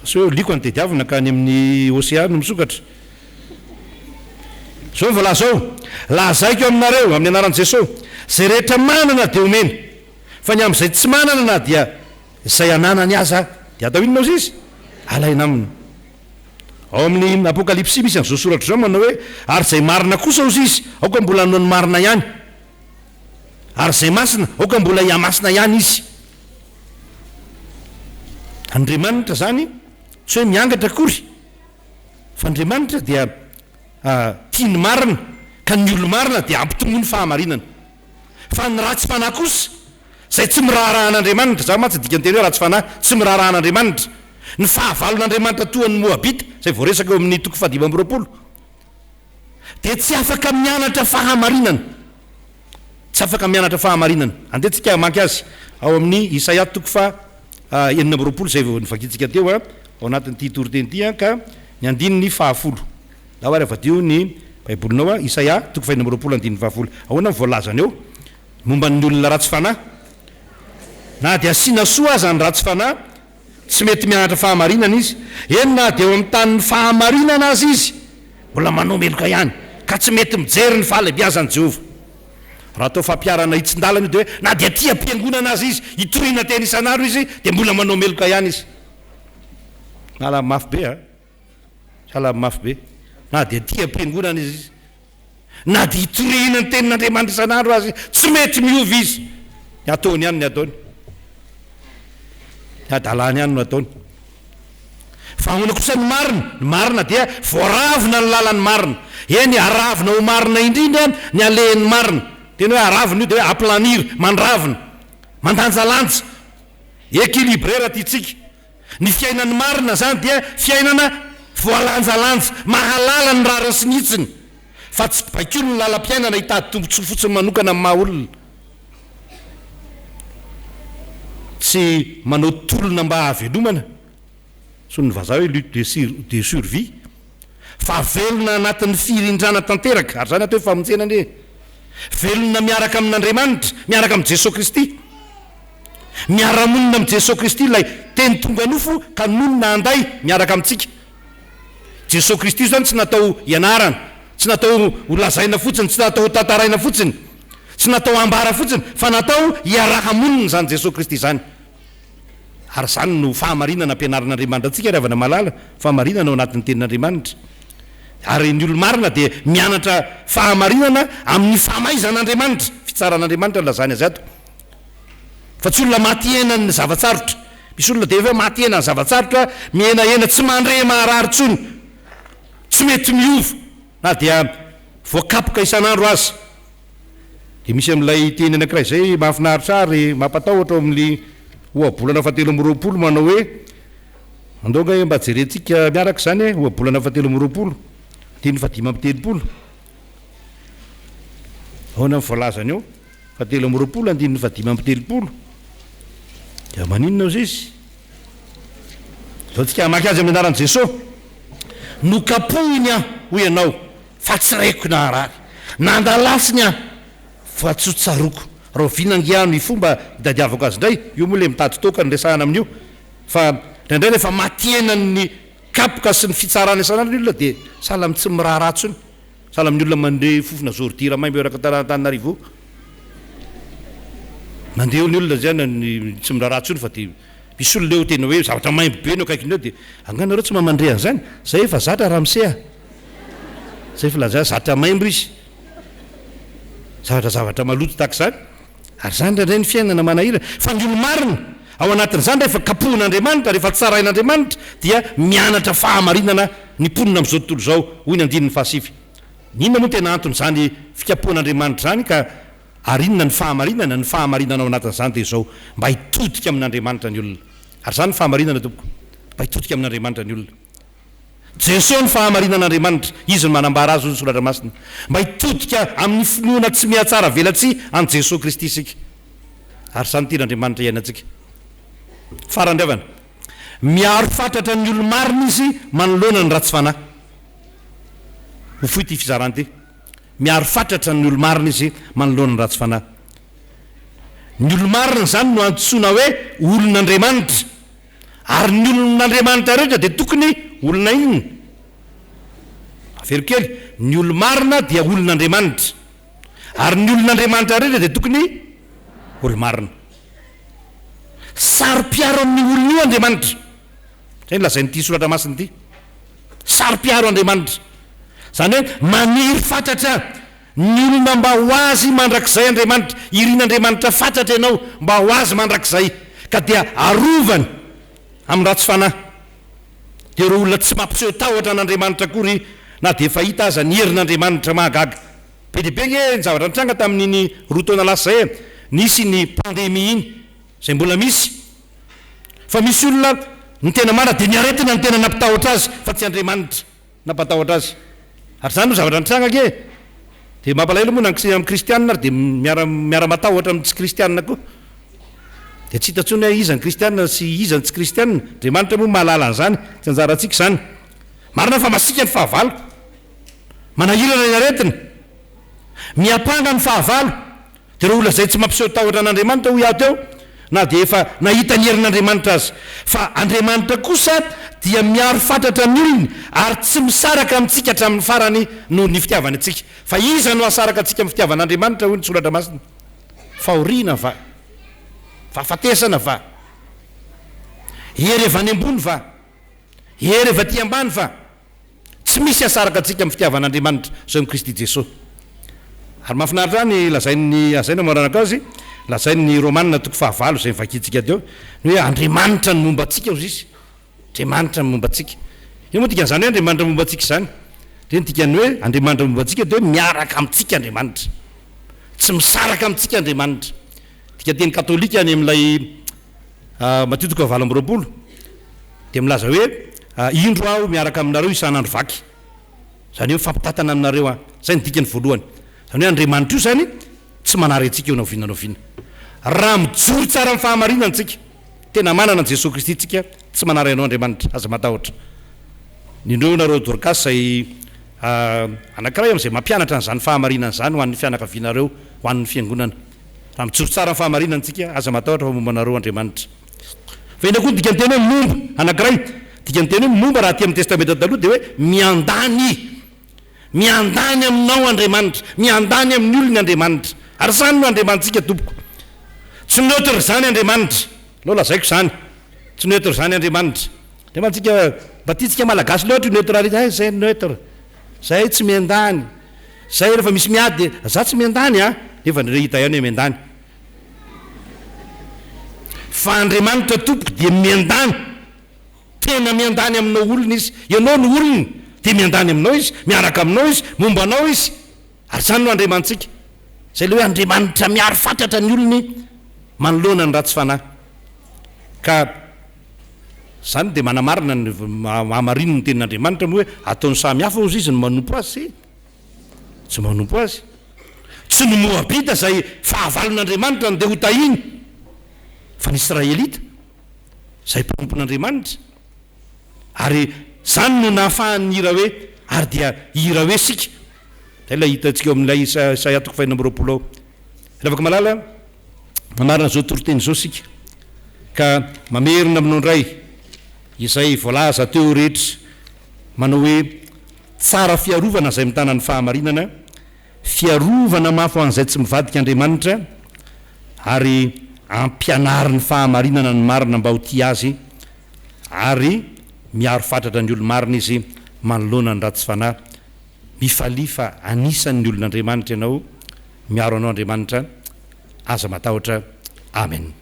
Fa sao hoe Lioka no tediavina ka any amin'ny Hosea no misokatra. Izao no voalaza ao, Lazaiko aminareo, amin'ny anaran'i Jesoa, izay rehetra manana dia omena, fa ny amin'izay tsy manana na dia Izay ananany aza dia atao inona ozy izy? Alaina aminy. Ao amin'ny Apokalypsy misy an'izao soratra izao manao hoe, Ary izay marina kosa ozy izy, aoka mbola hanao ny marina ihany. Ary izay masina, aoka mbola hihamasina ihany izy. Andriamanitra izany tsy hoe miangatra akory, fa Andriamanitra dia tia ny marina, ka ny olo-marina dia ampitomboy ny fahamarinana. Fa ny ratsy fanahy kosa, Izay tsy miraharaha an'Andriamanitra, izany mantsy ny dikan'ny teny hoe ratsy fanahy, tsy miraharaha an'Andriamanitra. Ny fahavalon'Andriamanitra toa an'ny Moabita, izay voaresaka eo amin'ny toko fahadimy amby 20, dia tsy afaka mianatra fahamarinana. Tsy afaka mianatra fahamarinana. Andeha tsika hamaky azy ao amin'ny Isaia toko faha 26 izay vao novakintsika teo ao anatin'ity toriteny ity ka ny andininy fahafolo. Ndao ary avadio ny Baibolinao, Isaia toko faha 26 andininy fahafolo. Ahoana ny voalazany eo? Momba ny olona ratsy fanahy. Na dia asiana soa aza ny ratsy fanahy, tsy mety mianatra fahamarinana izy. Eny, na dia eo amin'ny tanin'ny fahamarinana aza izy, mbola manao meloka ihany, ka tsy mety mijery ny fahalehibiazan'i Jehovah. Raha atao fampiharana hitsin-dalana io dia hoe, na dia aty am-piangonana aza izy, itoriana teny isan'andro izy, dia mbola manao meloka ihany izy. Sahala amin'ny mafy be, a! Sahala amin'ny mafy be. Na dia aty am-piangonana izy, Na dia itoriana ny tenin'Andriamanitra isan'andro aza izy, tsy mety miova izy. Ny ataony ihany ny ataony. Ny hadalany ihany no ataony. Fa ahoana kosa ny marina? Ny marina dia voaravina ny lalan'ny marina. Eny, aravina ho marina indrindra ny alehan'ny marina. Teny hoe aravina io dia hoe aplanir, mandravina, mandanjalanja, équilibrer raha tiantsika. Ny fiainan'ny marina izany dia fiainana voalanjalanja, mahalala ny rariny sy ny hitsiny, fa tsy baikoin'ny lalam-piainana hitady tombontsoa fotsiny manokana amin'ny maha olona. Tsy manao tolona mba hahavelomana, antsoin'ny vazaha hoe lutte de survie, fa velona anatin'ny firindrana tanteraka, ary izany atao hoe famonjena anie e! Velona miaraka amin'Andriamanitra, miaraka amin'i Jesoa Kristy. Miara-monina amin'i Jesoa Kristy ilay Teny tonga nofo ka nonina handay miaraka amintsika. Jesoa Kristy izany tsy natao hianarana, tsy natao ho lazaina fotsiny, tsy natao ho tantaraina fotsiny, tsy natao hambara fotsiny, fa natao hiaraha-monina izany Jesoa Kristy izany. Ary izany no fahamarinana ampianarin'Andriamanitra antsika ry havana malala, fahamarinana ao anatin'ny Tenin'Andriamanitra. Ary ny olo-marina dia mianatra fahamarinana amin'ny famaizan'Andriamanitra, fitsaran'Andriamanitra no lazany azy ato. Fa tsy olona maty henan'ny zava-tsarotra. Misy olona dia efa maty henan'ny zava-tsarotra, mihenahena, tsy mandre maharary intsony, tsy mety miova na dia voakapoka isan'andro aza. Dia misy amin'ilay teny anankiray izay mahafinaritra ahy ary mampatahotra ao amin'ny ohabolana fahatelo amby 20 manao hoe, andao angaha mba jerentsika miaraka izany e, ohabolana fahatelo amby 20, andininy fahadimy amby 30. Ahoana ny voalazany eo? Fahatelo amby 20 andininy fahadimy amby 30. Dia maninona ozy izy? Zao tsika hamaky azy amin'ny anaran'i Jesoa. Nokapohiny aho, hoy ianao, fa tsy reko naharary. Nandalasiny aho, fa tsy ho tsaroako. Rahoviana ange aho no hifomba hitadiavako azy indray? Io moa ilay mitady toaka no resahana amin'io. Fa indraindray rehefa maty henan'ny kapoka sy ny fitsarana isan'andro ny olona dia sahala amin'ny tsy miraharaha intsony. Sahala amin'ny olona mandre fofona zôridira maimbo eo Antananarivo eo. Mandeha eo ny olona zay any tsy miraharaha intsony fa dia misy olona eo tena hoe zavatra maimbo be no akaikiny eo dia angaha nareo tsy maha mandre an'izany? Zay efa zatra ramose a! Zay filazana zatra maimbo izy. Zavatra zavatra maloto tahaka izany. Ary izany indraindray ny fiainana manahirana. Fa ny olo-marina, ao anatin'izany rehefa kapohin'Andriamanitra, rehefa tsarain'Andriamanitra dia mianatra fahamarinana ny mponina amin'izao tontolo izao, hoy ny andininy fahasivy. Inona moa no tena anton'izany fikapohan'Andriamanitra izany ka ary inona ny fahamarinana? Ny fahamarinana ao anatin'izany dia izao, mba hitodika amin'Andriamanitra ny olona. Ary izany ny fahamarinana tompoko, mba hitodika amin'Andriamanitra ny olona. Jesoa no fahamarinan'Andriamanitra, Izy no manambara azy hoy ny Soratra Masina. Mba hitodika amin'ny finoana tsy mihatsara velatsihy an'i Jesoa Kristy isika. Ary izany no tian'Andriamanitra hiainantsika. Farany ry havana, miaro fatratra ny olo-marina Izy manoloana ny ratsy fanahy. Ho fohy ity fizarana ity. Miaro fatratra ny olo-marina Izy manoloana ny ratsy fanahy. Ny olo-marina izany no antsoina hoe olon'Andriamanitra. Ary ny olon'Andriamanitra rehetra dia tokony olona inona? Averiko kely, ny olo-marina dia olon'Andriamanitra. Ary ny olon'Andriamanitra rehetra dia tokony olo-marina. Saro-piaro amin'io olona io Andriamanitra. Izay no lazain'ity soratra masina ity. Saro-piaro Andriamanitra. Izany hoe maniry fatratra ny olona mba ho Azy mandrakizay Andriamanitra. Irin'Andriamanitra fatratra ianao mba ho Azy mandrakizay. Ka dia arovany amin'ny ratsy fanahy. Dia ireo olona tsy mampiseho tahotra an'Andriamanitra akory na dia efa hita aza ny herin'Andriamanitra mahagaga. Be dia be ange ny zavatra nitranga tamin'iny roa taona lasa izay e! Nisy iny pandemie iny, izay mbola misy. Fa misy olona, ny tena marina dia ny aretina no tena nampitahotra azy fa tsy Andriamanitra nampatahotra azy. Ary izany no zavatra nitranga ange e! Dia mampalahelo moa na ny amin'ny kristianina ary dia miara miara-matahotra amin'ny tsy kristianina koa. Dia tsy hita intsony hoe iza ny kristianina sy iza ny tsy kristianina. Andriamanitra moa mahalala an'izany, tsy anjarantsika izany. Marina fa masiaka ny fahavalo. Manahirana ny aretina. Miampanga ny fahavalo. Dia ireo olona izay tsy mampiseho tahotra an'Andriamanitra hoy aho teo, na dia efa nahita ny herin'Andriamanitra aza. Fa Andriamanitra kosa dia miaro fatratra ny olony ary tsy misaraka amintsika hatramin'ny farany noho ny fitiavany antsika. Fa iza no hahasaraka antsika amin'ny fitiavan'Andriamanitra hoy ny Soratra Masina? Fahoriana va? Fahafatesana va? Hery avy any ambony va? Hery avy aty ambany va? Tsy misy hahasaraka antsika amin'ny fitiavan'Andriamanitra izay ao amin'i Kristy Jesoa. Ary mahafinaritra ahy ny lazain'ny, azaina maranako azy, lazain'ny Romana toko fahavalo izay novakintsika teo, ny hoe Andriamanitra no momba antsika hozy izy. Andriamanitra no momba antsika. Inona moa dikan'izany hoe Andriamanitra momba antsika izany? Dia ny dikan'ny hoe Andriamanitra momba antsika dia hoe miaraka amintsika Andriamanitra. Tsy misaraka amintsika Andriamanitra. Dikanteny katolika any amin'ilay Matio toko fahavalo amby 20 dia milaza hoe, Indro aho miaraka aminareo isan'andro vaky. Izany hoe mifampitantana aminareo aho. Izay no dikany voalohany. Izany hoe Andriamanitra io izany tsy manary antsika io na oviana na oviana. Raha mijoro tsara amin'ny fahamarinana isika, tena manana an'i Jesoa Kristy isika, tsy manary anao Andriamanitra, aza matahotra. Indreo nareo Dorcas izay anankiray amin'izay mampianatra an'izany fahamarinana izany ho an'ny fianakavianareo, ho an'ny fiangonana. Raha mijoro tsara amin'ny fahamarinana isika, aza matahotra fa momba anareo Andriamanitra. Fa inona koa ny dikan'ny teny hoe momba? Anankiray, dikan'ny teny hoe momba raha aty amin'ny Testamenta Taloha dia hoe miandany. Miandany aminao Andriamanitra, miandany amin'ny olony Andriamanitra. Ary izany no Andriamanitsika tompoko. Tsy neutre izany Andriamanitra. Aleo lazaiko izany. Tsy neutre izany Andriamanitra. Andriamanitsika, mba tiantsika Malagasy loatra io neutralité, hay izay neutre. Izay tsy miandany. Zay rehefa misy miady dia za tsy miandany a! Nefa ndrey hita ihany hoe miandany. Fa Andriamanitra tompoko dia miandany. Tena miandany aminao olona Izy. Ianao no olony dia miandany aminao Izy, miaraka aminao Izy, momba anao Izy. Ary izany no Andriamanitsika. Izay ilay hoe Andriamanitra miaro fatratra ny olony manoloana ny ratsy fanahy. Ka izany dia manamarina ny mahamarino ny tenin'Andriamanitra moa hoe ataony samy hafa hozy izy ny manompo azy sy Tsy manompo azy. Tsy ny Moabita izay fahavalon'Andriamanitra no ndeha hotahiny, fa ny Israelita, izay mpanompon'Andriamanitra. Ary izany no nahafahany nihira hoe, Ary dia hihira hoe isika. Izay ilay hitantsika ao amin'ilay Isaia toko fahenina amby 26 ao. Ry havako malala, mamarana izao toriteny izao isika, ka mamerina aminao indray izay voalaza teo rehetra, manao hoe. Tsara fiarovana izay mitana ny fahamarinana, fiarovana mafy ho an'izay tsy mivadika Andriamanitra, ary ampianariny fahamarinana ny marina mba ho tia Azy, ary miaro fatratra ny olo-marina Izy manoloana ny ratsy fanahy. Mifalia fa anisan'ny olon'Andriamanitra ianao, miaro anao Andriamanitra, aza matahotra. Amen.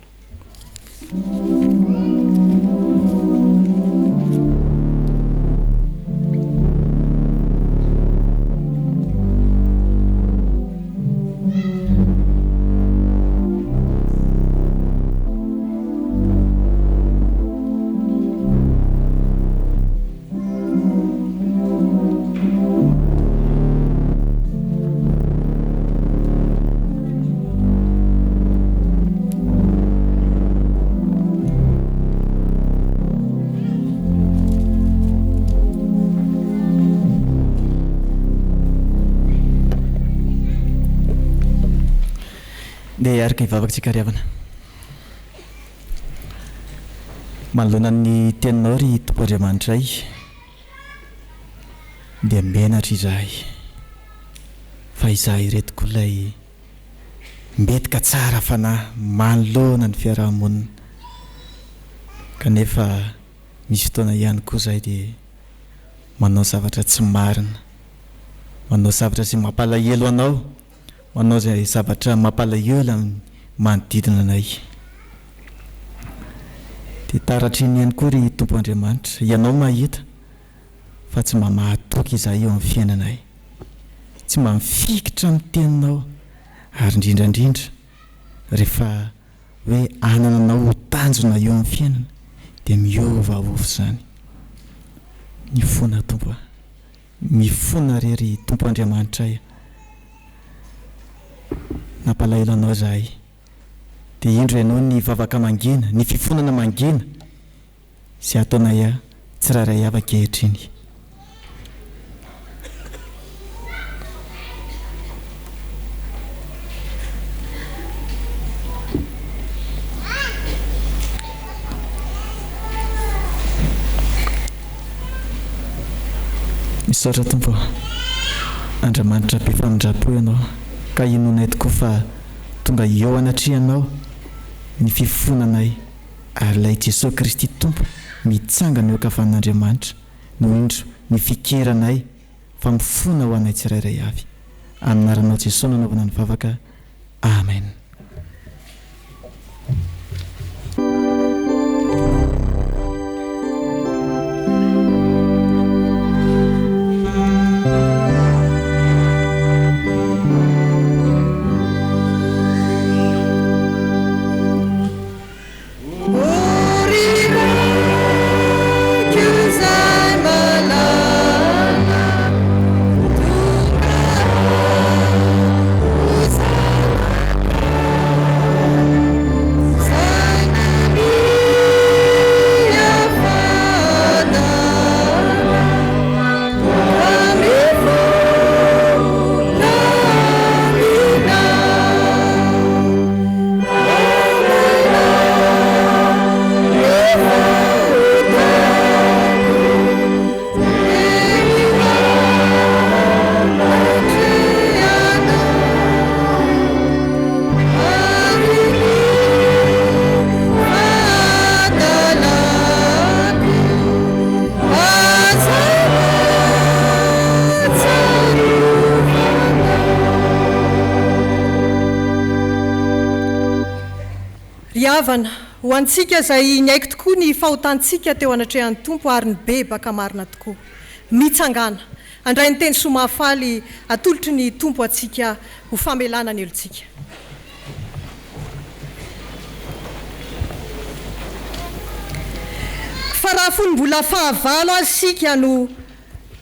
Ndeha hiaraka hivavaka tsika ry havana. Manoloana ny teninao ry Tompo Andriamanitray dia menatra izahay fa izahay ireto koa ilay mbetika tsara fanahy manoloana ny fiaraha-monina kanefa misy fotoana ihany koa izahay dia manao zavatra tsy marina, manao zavatra izay mampalahelo anao. Manao izay zavatra mampalahelo ny manodidina anay. Dia taratry iny ihany koa ry Tompo Andriamanitra, Ianao mahita fa tsy mba mahatoky izahay eo amin'ny fiainanay. Tsy mba mifikitra amin'ny Teninao ary indrindra indrindra rehefa hoe hanana Anao ho tanjona eo amin'ny fiainana dia miovaova izany ny fona Tompo a. Mifona re ry Tompo Andriamanitray a! Nampalahelo Anao izahay. Dia indro Ianao ny vavaka mangina, ny fifonana mangina izay ataonay tsirairay avy ankehitriny. Misaotra Tompo ô. Andriamanitra be famindram-po Ianao ka inoanay tokoa fa tonga eo anatrehanao ny fifonanay ary ilay Jesoa Kristy Tompo mitsangana eo ankavanan'Andriamanitra no indro ny fikeranay fa mifona ho anay tsirairay avy. Amin'ny anaranao Jesoa no anaovana ny vavaka. Amen. Ry havana, ho antsika izay niaiky tokoa ny fahotantsika teo anatrehan'ny Tompo ary nibebaka marina tokoa. Mitsangàna, handray ny teny soa mahafaly atolotry ny Tompo antsika ho famelana ny helotsika. Fa raha fony mbola fahavalo aza isika no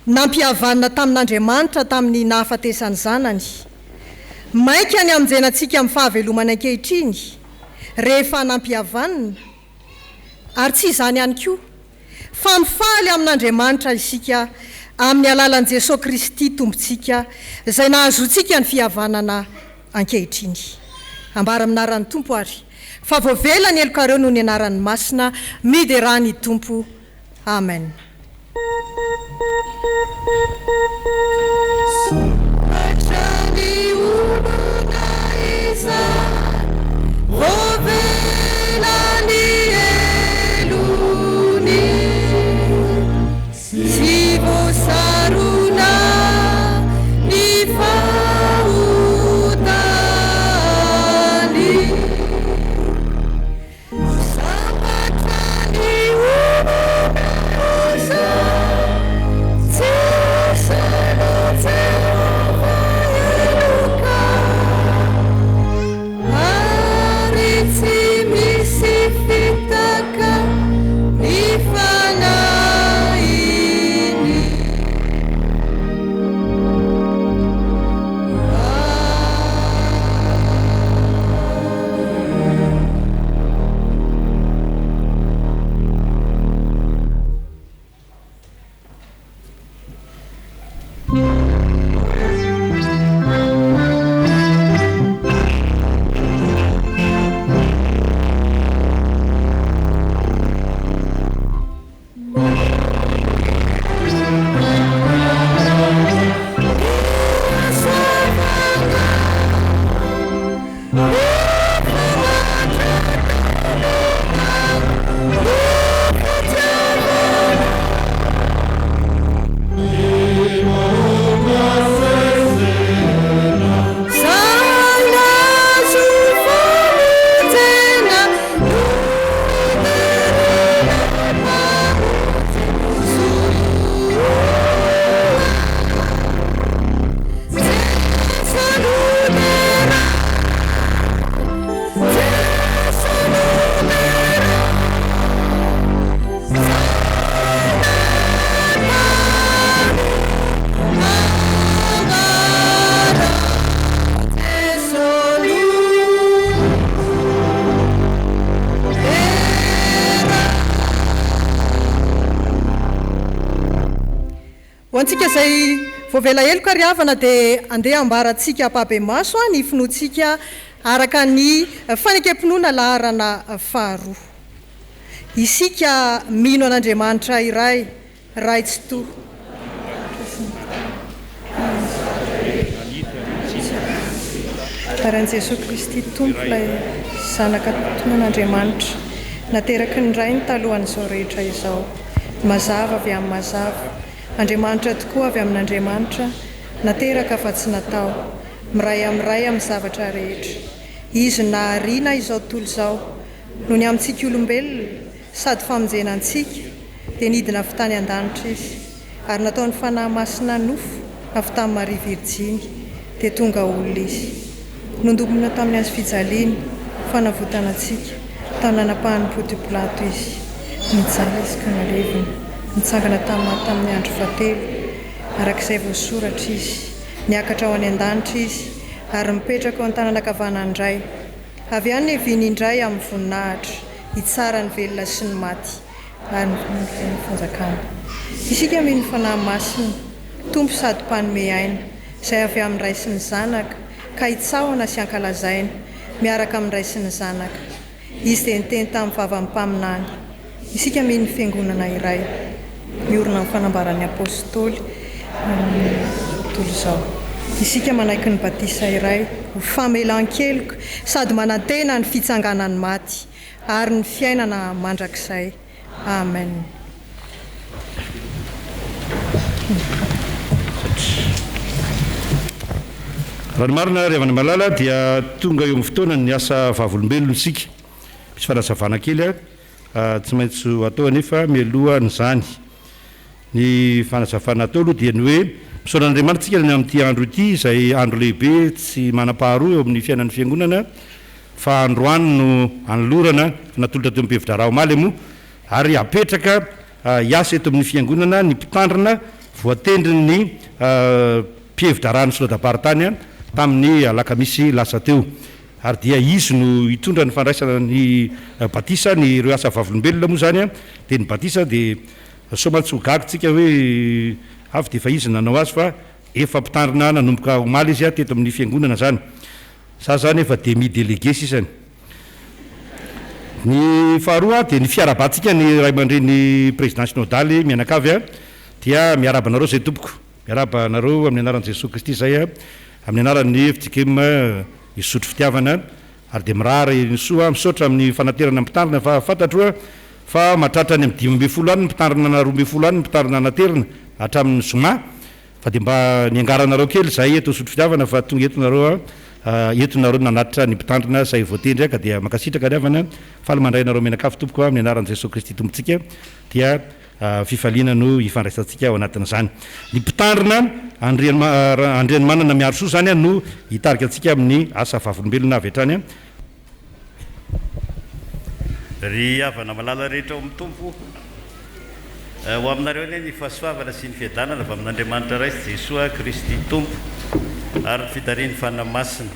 nampihavanina tamin'Andriamanitra tamin'ny nahafatesan'ny Zanany, mainka ny hamonjena antsika amin'ny fahavelomany ankehitriny rehefa nampihavanina, ary tsy izany ihany koa, fa mifaly amin'Andriamanitra isika amin'ny alalan'i Jesoa Kristy Tompontsika izay nahazoantsika ny fihavanana ankehitriny. Ambara amin'ny anaran'ny Tompo àry fa voavela ny helokareo noho ny anarany masina, miderà ny Tompo. Amen. Sambatra ny olona izay voavela ny helony sy voasarona ny fahotany. Sambatra ny olona izay tsy sain'i Jehovah heloka, ary tsy misy fitaka ny fanahiny. Ho antsika izay voavela heloka ry havana dia andeha hambarantsika ampahibemaso ny finoantsika araka ny fanekem-pinoana laharana faharoa. Isika mino an'Andriamanitra iray, Ray Tsitoha. Ary an'i Jesoa Kristy Tompo ilay Zanaka tonan'Andriamanitra, nateraky ny Rainy talohan'izao rehetra izao. Mazava avy amin'ny mazava, Andriamanitra tokoa avy amin'Andriamanitra, nateraka fa tsy natao, miray amin'ny Ray amin'ny zavatra rehetra. Izy no nahariana izao tontolo izao, noho ny amintsika olombelona, sady famonjena antsika, dia nidina avy tany an-danitra Izy, ary nataon'ny Fanahy Masina nofo avy tamin'i Maria Virjiny, dia tonga olona Izy. Nondomina tamin'ny hazofijaliana, ho fanavotana antsika, tamin'ny nanapahan'i Pontio Pilato Izy. Nijaly Izy ka nalevina, nitsangana tamin'ny maty tamin'ny andro fahatelo, araka izay voasoratra Izy. Niakatra ho any an-danitra Izy, ary mipetraka eo an-tanana ankavanan'ny Ray. Avy any niaviany indray amin'ny voninahitra, hitsara ny velona sy ny maty, ary ny fanjakana. Isika mino ny Fanahy Masina, Tompo sady Mpanome aina, izay avy amin'ny Ray sy ny Zanaka, ka hitsahona sy hankalazaina, miaraka amin'ny Ray sy ny Zanaka. Izy dia niteny tamin'ny vavan'ny mpaminany. Isika mino ny Fiangonana iray, miorina amin'ny fanambaran'ny Apostoly amin'izao tontolo izao. Isika manaiky ny batisa iray ho famelan-keloka sady manantena ny fitsanganan'ny maty ary ny fiainana mandrakizay. Amen. Raha ny marina ry havana malala dia tonga eo amin'ny fotoanan'ny asa vavolombelona isika. Misy fanazavana kely tsy maintsy ho atao anefa mialoha an'izany. Ny fanazavana atao aloha dia ny hoe misaora an'Andriamanitra isika ny amin'ity andro ity izay andro lehibe tsy manam-paharoa eo amin'ny fiainan'ny Fiangonana fa androany no anolorana, natolotra teo amin'ny mpihevi-draharaha omaly moa, ary apetraka hiasa eto amin'ny Fiangonana ny mpitandrina voatendrin'ny mpihevi-draharahan'ny Synodamparitany tamin'ny alakamisy lasa teo. Ary dia izy no hitondra ny fandraisana ny batisa, ny ireo asa vavolombelona moa izany dia ny batisa dia sao mantsy ho gaga tsika hoe avy dia efa izy no nanao azy fa efa mpitandrina nanomboka omaly izy teto amin'ny fiangonana izany. Za zany efa demi délégué sisany. Ny faharoa dia ny fiarahabantsika ny ray aman-dreny président synodaly mianakavy. Dia miarahaba anareo izay tompoko. Miarahaba anareo amin'ny anaran'i Jesoa Kristy izay, amin'ny anaran'ny fjkm Isotry Fitiavana. Ary dia mirary ny soa, misaotra amin'ny fanaterana ny mpitandrina fa fantatro fa mahatratra any amin'ny 15 any ny mpitandrina na 12 any ny mpitandrina naterina hatramin'ny zoma fa dia mba niangaranareo kely izahay eto Isotry Fitiavana fa tonga eto nareo eto nareo nanatitra ny mpitandrina izay voatendry ka dia mankasitraka ry havana faly mandray anareo mianakavy tompoko amin'ny anaran'i Jesoa Kristy Tompontsika dia Fifaliana no ifandraisantsika ao anatin'izany. Ny mpitandrina Andrianimanana Miarisoa izany no hitarika antsika amin'ny asa vavolombelona avy hatrany. Ry havana malala rehetra ao amin'ny Tompo, ho aminareo anie ny fahasoavana sy ny fiadanana avy amin'Andriamanitra Ray sy Jesoa Kristy Tompo ary ny fitarihin'ny Fanahy Masina.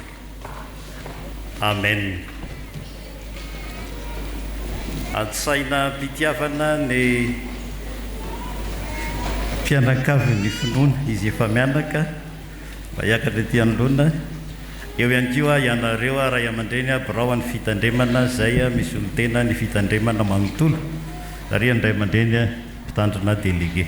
Amen. Antsaina am-pitiavana ny mpianakavin'ny finoana, izy efa mianaka mba hiakatra ety anoloana. Eo ihany koa ianareo ray aman-dreny, birao an'ny fitandremana izay misolo tena ny fitandremana manontolo, ry ny ray aman-dreny mpitandrina délégué.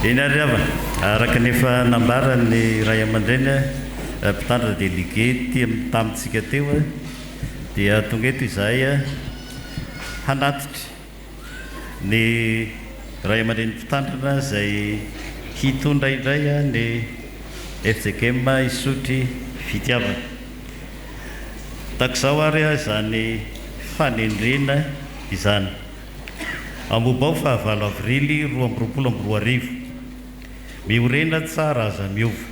Eny ary havana, araka ny efa nambaran'ny ray aman-dreny mpitandrina délégué tamintsika teo dia tonga eto izahay hanatitra ny ray aman-dreny mpitandrina izay hitondra indray ny fjkm Isotry Fitiavana. Tahaka izao ary izany fanendrena izany. Ambohibao fahavalo avrily 2022. Miorena tsara aza miova.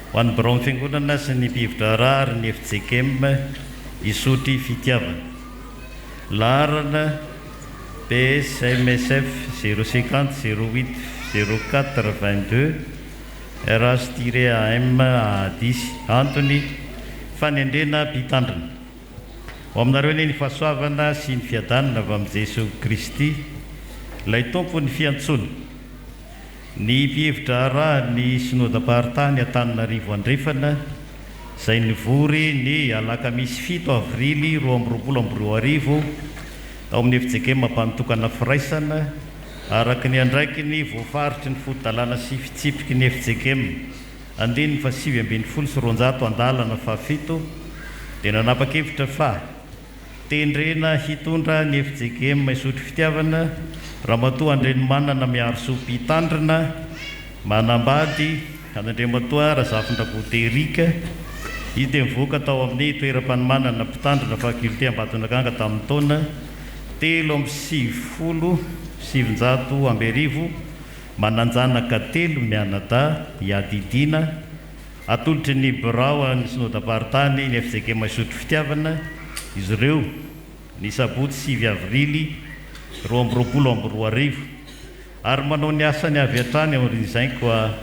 Ho an'ny biraon'ny fiangonana sy ny mpihevi-draharaha ary ny fjkm Isotry Fitiavana. Laharana PSMSF zéro cinquante zéro huit zéro quatre vingt deux RH-AM A dix Antony, Fanendrena mpitandrina. Ho aminareo anie ny fahasoavana sy ny fiadanana avy amin'i Jesoa Kristy, ilay Tompon'ny fiantsoana. Ny mpihevi-draharaha ny Synodam-paritany Antananarivo Andrefana izay nivory ny alakamisy fito avrily 2022 tao amin'ny fjkm Ampanotokana Firaisana araka ny andraikiny voafaritry ny foto-dalàna sy fitsipiky ny fjkm andininy faha 219 andalana fahafito dia nanapa-kevitra fa Tendrena hitondra ny fjkm Isotry Fitiavana, Ramatoa Andrianomanana Miarisoa Mpitandrina, manambady an'Andriamatoa Razafindrakoto Eric. Izy dia nivoaka tao amin'ny toeram-panomanana mpitandrina Faculté Ambatonakanga tamin'ny taona 1993, manan-janaka telo mianadahy iadidiana. Atolotry ny birao an'ny Synodam-paritany ny fjkm Isotry Fitiavana izy ireo ny sabotsy sivy avrily 2022 ary manao ny asany avy hatrany aorian'izay koa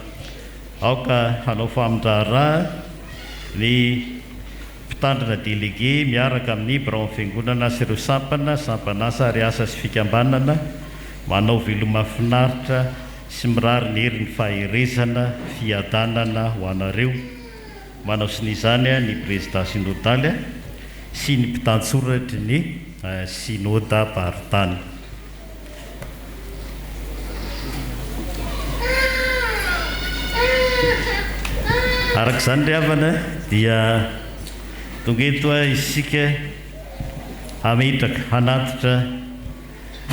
aoka hanao famindraharaha ny mpitandrina delege miaraka amin'ny biraon'ny fiangonana sy ireo sampana, sampan'asa ary asa sy fikambanana manao veloma finaritra Sy mirary ny herin'ny faherezana, fiadanana ho anareo. Manao sonia izany ny Prezida Synodaly sy ny mpitantsoratry ny Synodam-paritany. Araka izany ry havana dia tonga eto isika hametraka, hanatitra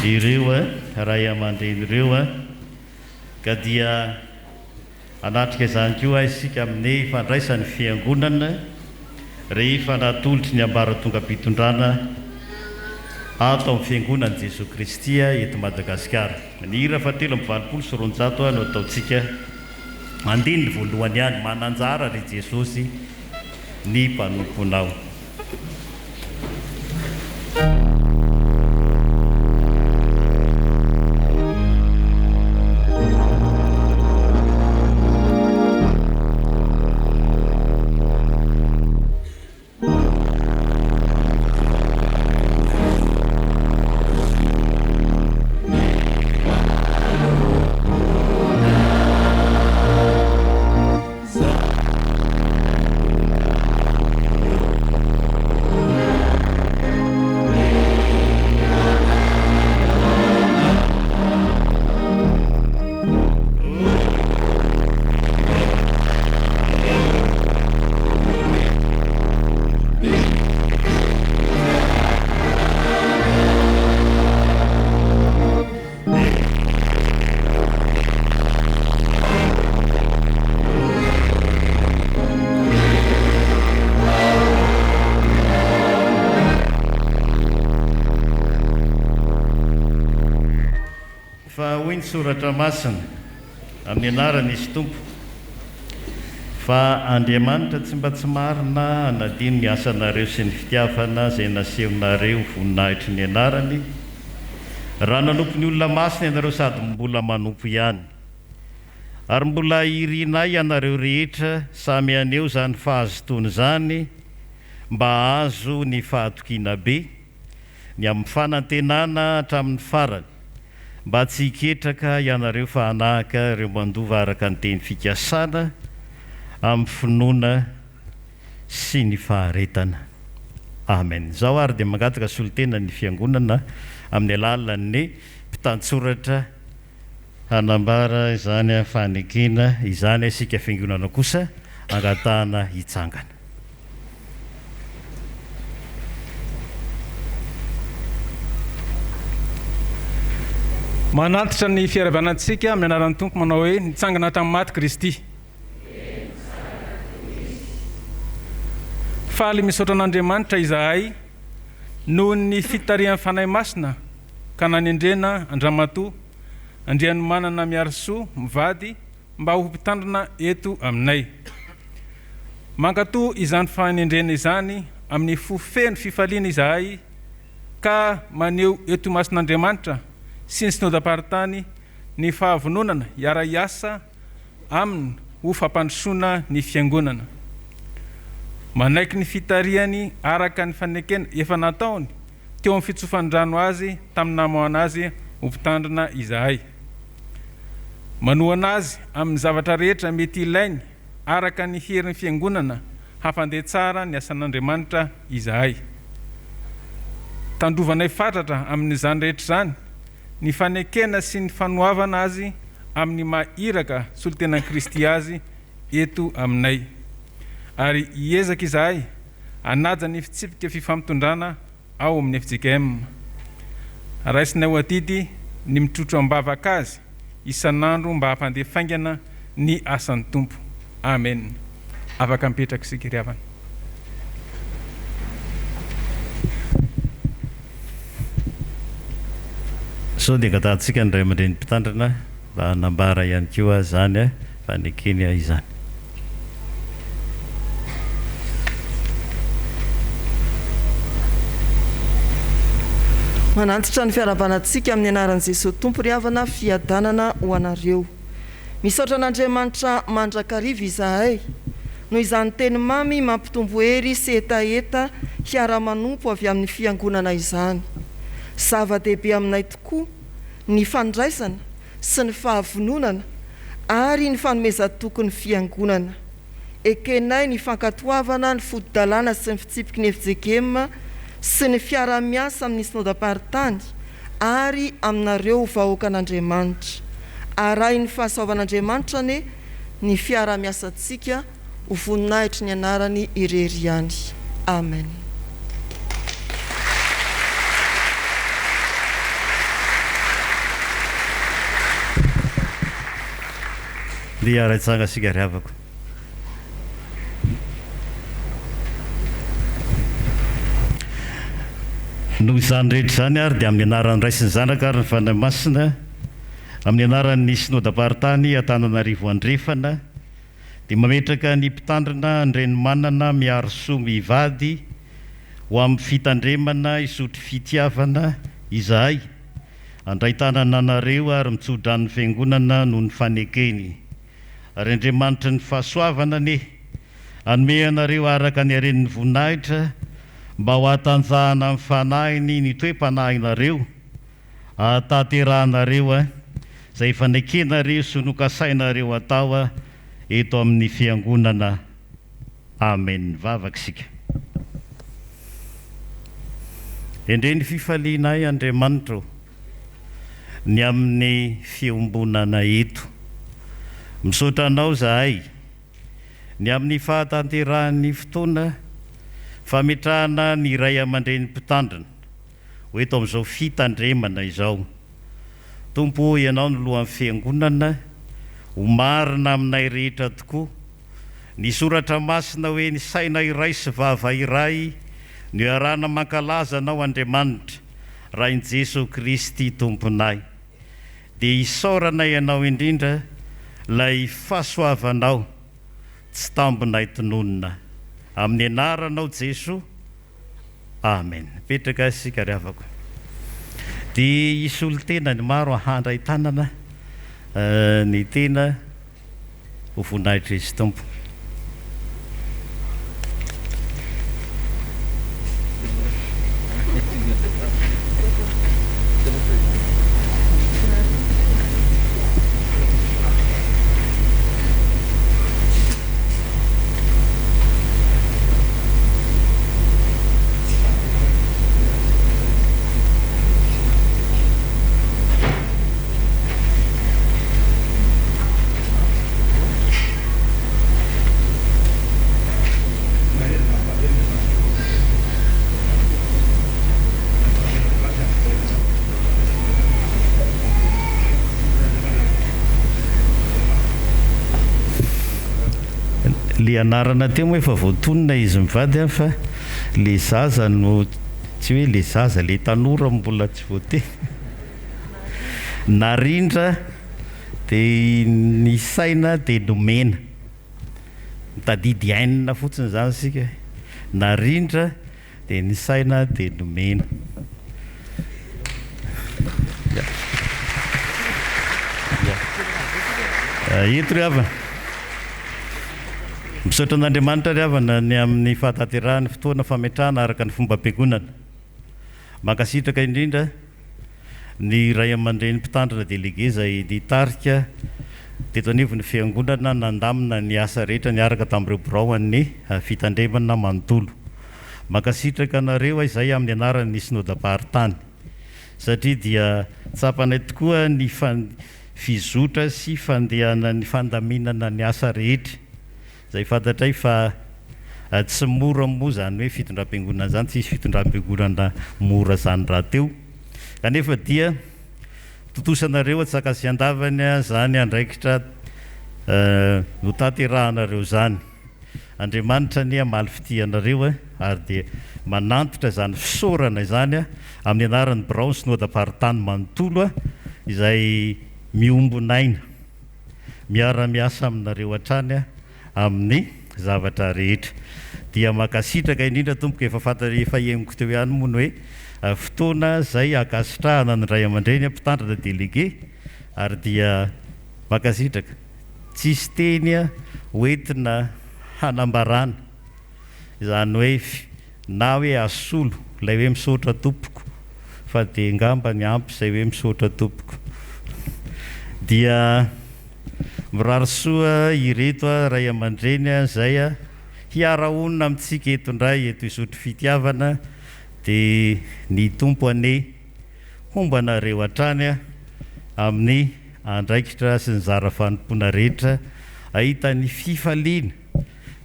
ireo ray aman-dreny ireo ka dia hanatrika izany koa isika amin'ny fandraisan'ny Fiangonana rehefa natolotry ny ambaratongam-pitondrana ato amin'ny Fiangonan'i Jesoa Kristy eto Madagasikara. Ny hira faha 283 no ataontsika andininy voalohany ihany, Mananjara ry Jesosy ny mpanomponao. Soratra Masina amin'ny anaran'Izy Tompo, Fa Andriamanitra tsy mba tsy marina hanadino ny asanareo sy ny fitiavana izay nasehonareo ho voninahitry ny anarany, raha nanompo ny olona masina ianareo sady mbola manompo ihany. Ary mbola irinay ianareo rehetra samy haneho izany fahazotoana izany mba hahazo ny fahatokiana be, ny amin'ny fanantenana hatramin'ny farany, mba tsy hiketraka ianareo fa hanahaka ireo mandova araka ny teny fikasana amin'ny finoana sy ny faharetana. Amen. Izao ary dia mangataka solontena ny Fiangonana amin'ny alalan'ny mpitantsoratra hanambara izany fanekena izany isika Fiangonana kosa angatahana hitsangana. Manantitra ny fiaravana antsika amin'ny anaran'ny Tompo manao hoe, Nitsangana tamin'ny maty Kristy. Faly misaotra an'Andriamanitra izahay noho ny fitarihan'ny Fanahy Masina ka nanendrena an-dRamatoa Andrianomanana Miarisoa mivady mba ho mpitandrina eto aminay. Mankatò izany fanendrena izany amin'ny fo feno fifaliana izahay ka maneho eto imason'Andriamanitra sy ny Synodam-paritany ny fahavononana hiara-hiasa aminy ho fampandrosoana ny Fiangonana. Manaiky ny fitarihany araka ny fanekena efa nataony teo amin'ny fitsofan-drano azy tamin'ny namoahana azy ho mpitandrina izahay. Manohana azy amin'ny zavatra rehetra mety ilainy araka ny herin'ny Fiangonana hampandeha tsara ny asan'Andriamanitra izahay. Tandrovanay fatratra amin'izany rehetra izany ny fanekena sy ny fanoavana azy amin'ny maha iraka solontenan'i Kristy azy eto aminay. Ary hiezaka izahay hanaja ny fitsipika fifampitondrana ao amin'ny fjkm. Raisinay ho adidy ny mitrotro am-bavaka azy isan'andro mba hampandeha faingana ny asan'ny Tompo. Amen. Afaka mipetraka isika ry havana. Sao dia angatahantsika ny ray aman-dreny mpitandrina mba hanambara ihany koa izany fanekeny izany. Manantitra ny fiarahabana antsika amin'ny anaran'i Jesoa Tompo ry havana, fiadanana ho anareo. Misaotra an'Andriamanitra mandrakariva izahay noho izany teny mamy mampitombo hery sy hetaheta hiara-manompo avy amin'ny Fiangonana izany. Zava-dehibe aminay tokoa ny fandraisana sy ny fahavononana ary ny fanomezan-toky ny Fiangonana. Ekenay ny fankatoavana ny foto-dalàna sy ny fitsipiky ny fjkm sy ny fiaraha-miasa amin'ny Synodam-paritany ary aminareo vahoakan'Andriamanitra. Arahin'ny fahasoavan'Andriamanitra anie ny fiaraha-miasantsika ho voninahitry ny anarany irery ihany. Amen. Ndeha hiara-hitsanga isika ry havako. Noho izany rehetra izany ary dia amin'ny anaran'ny Ray sy ny Zanaka ary ny Fanahy Masina, amin'ny anaran'ny Synodam-paritany Antananarivo Andrefana, dia mametraka ny Mpitandrina Andrenimanana Miarisoa mivady ho amin'ny fitandremana hisotro fitiavana izahay, handray tanana anareo ary mitso-drano ny Fiangonana noho ny fanekeny. Ary Andriamanitry ny fahasoavana anie hanome anareo araka ny haren'ny voninahitra mba ho hatanjahana amin'ny fanahiny ny toe-panahinareo, hahatanterahanareo izay efa nekenareo sy nokasainareo hatao eto amin'ny Fiangonana. Amen. Mivavaka isika. Endrey ny fifalianay Andriamanitra ô. ny amin'ny fiombonana eto. Misaotra Anao izahay ny amin'ny fahatanterahan'ny fotoana fametrahana ny Ray aman-dreny mpitandrina ho eto amin'izao fitandremana izao. Tompo ô, Ianao no lohan'ny Fiangonana, ho marina aminay rehetra tokoa ny Soratra Masina hoe ny saina iray sy vava iray no iarahana mankalaza Anao Andriamanitra. Rain'i Jeso Kristy Tomponay. Dia isaoranay Anao indrindra lay fahasoavanao tsy tambinay tononina. Amin'ny anaranao Jesoa. Amen. Mipetraka isika ry havako. Dia hisolo tena ny maro handray tanana ny tena ho voninahitr'izy Tompo. Le anarana teo moa efa voatonona izy mivady an fa le zaza no tsy hoe le zaza le tanora mbola tsy voateny narindra de ny saina de nomena mitadidy haine fotsiny zany isika narindra Dia ny saina dia nomena. Ya. Ya. Eto ry havana. Misaotra an'Andriamanitra ry havana ny amin'ny fahatanterahan'ny fotoana fametrahana araka ny fombam-piangonana. Mankasitraka indrindra. Ny ray aman-dreny mpitandrina delege izay nitarika teto anivon'ny fiangonana nandamina ny asa rehetra niaraka tamin'ireo birao an'ny fitandremana manontolo. Mankasitraka anareo aho izay amin'ny anaran'ny Synodam-paritany satria dia tsapanay tokoa ny fizotra sy fandehanan'ny fandaminana ny asa rehetra Izay fantatray fa tsy mora moa izany hoe fitondram-piangonana izany, tsy hisy fitondram-piangonana mora izany rahateo. Kanefa dia tontosanareo an-tsaka sy an-davany izany andraikitra notanterahanareo izany. Andriamanitra anie hamaly fitia anareo ary dia manantitra izany fisaorana izany amin'ny anaran'ny biraon'ny Synodam-paritany manontolo izay miombon'aina. Miara-miasa aminareo hatrany amin'ny zavatra rehetra. Dia mankasitraka indrindra tompoko, efa fanta efa henoko teo ihany moa ny hoe fotoana izay ankasitrahana ny ray aman-dreny mpitandrina délégué ary dia mankasitraka. Tsisy teny hoentina hanambarana izany hoe Na hoe asolo ilay hoe misaotra tompoko fa dia ngamba ny ampy izay hoe misaotra tompoko. Dia mirary soa ireto ray aman-dreny izay hiara-honina amintsika eto indray eto Isotry Fitiavana dia ny Tompo anie homba anareo hatrany amin'ny andraikitra sy ny zara fanompoana rehetra ahita ny fifaliana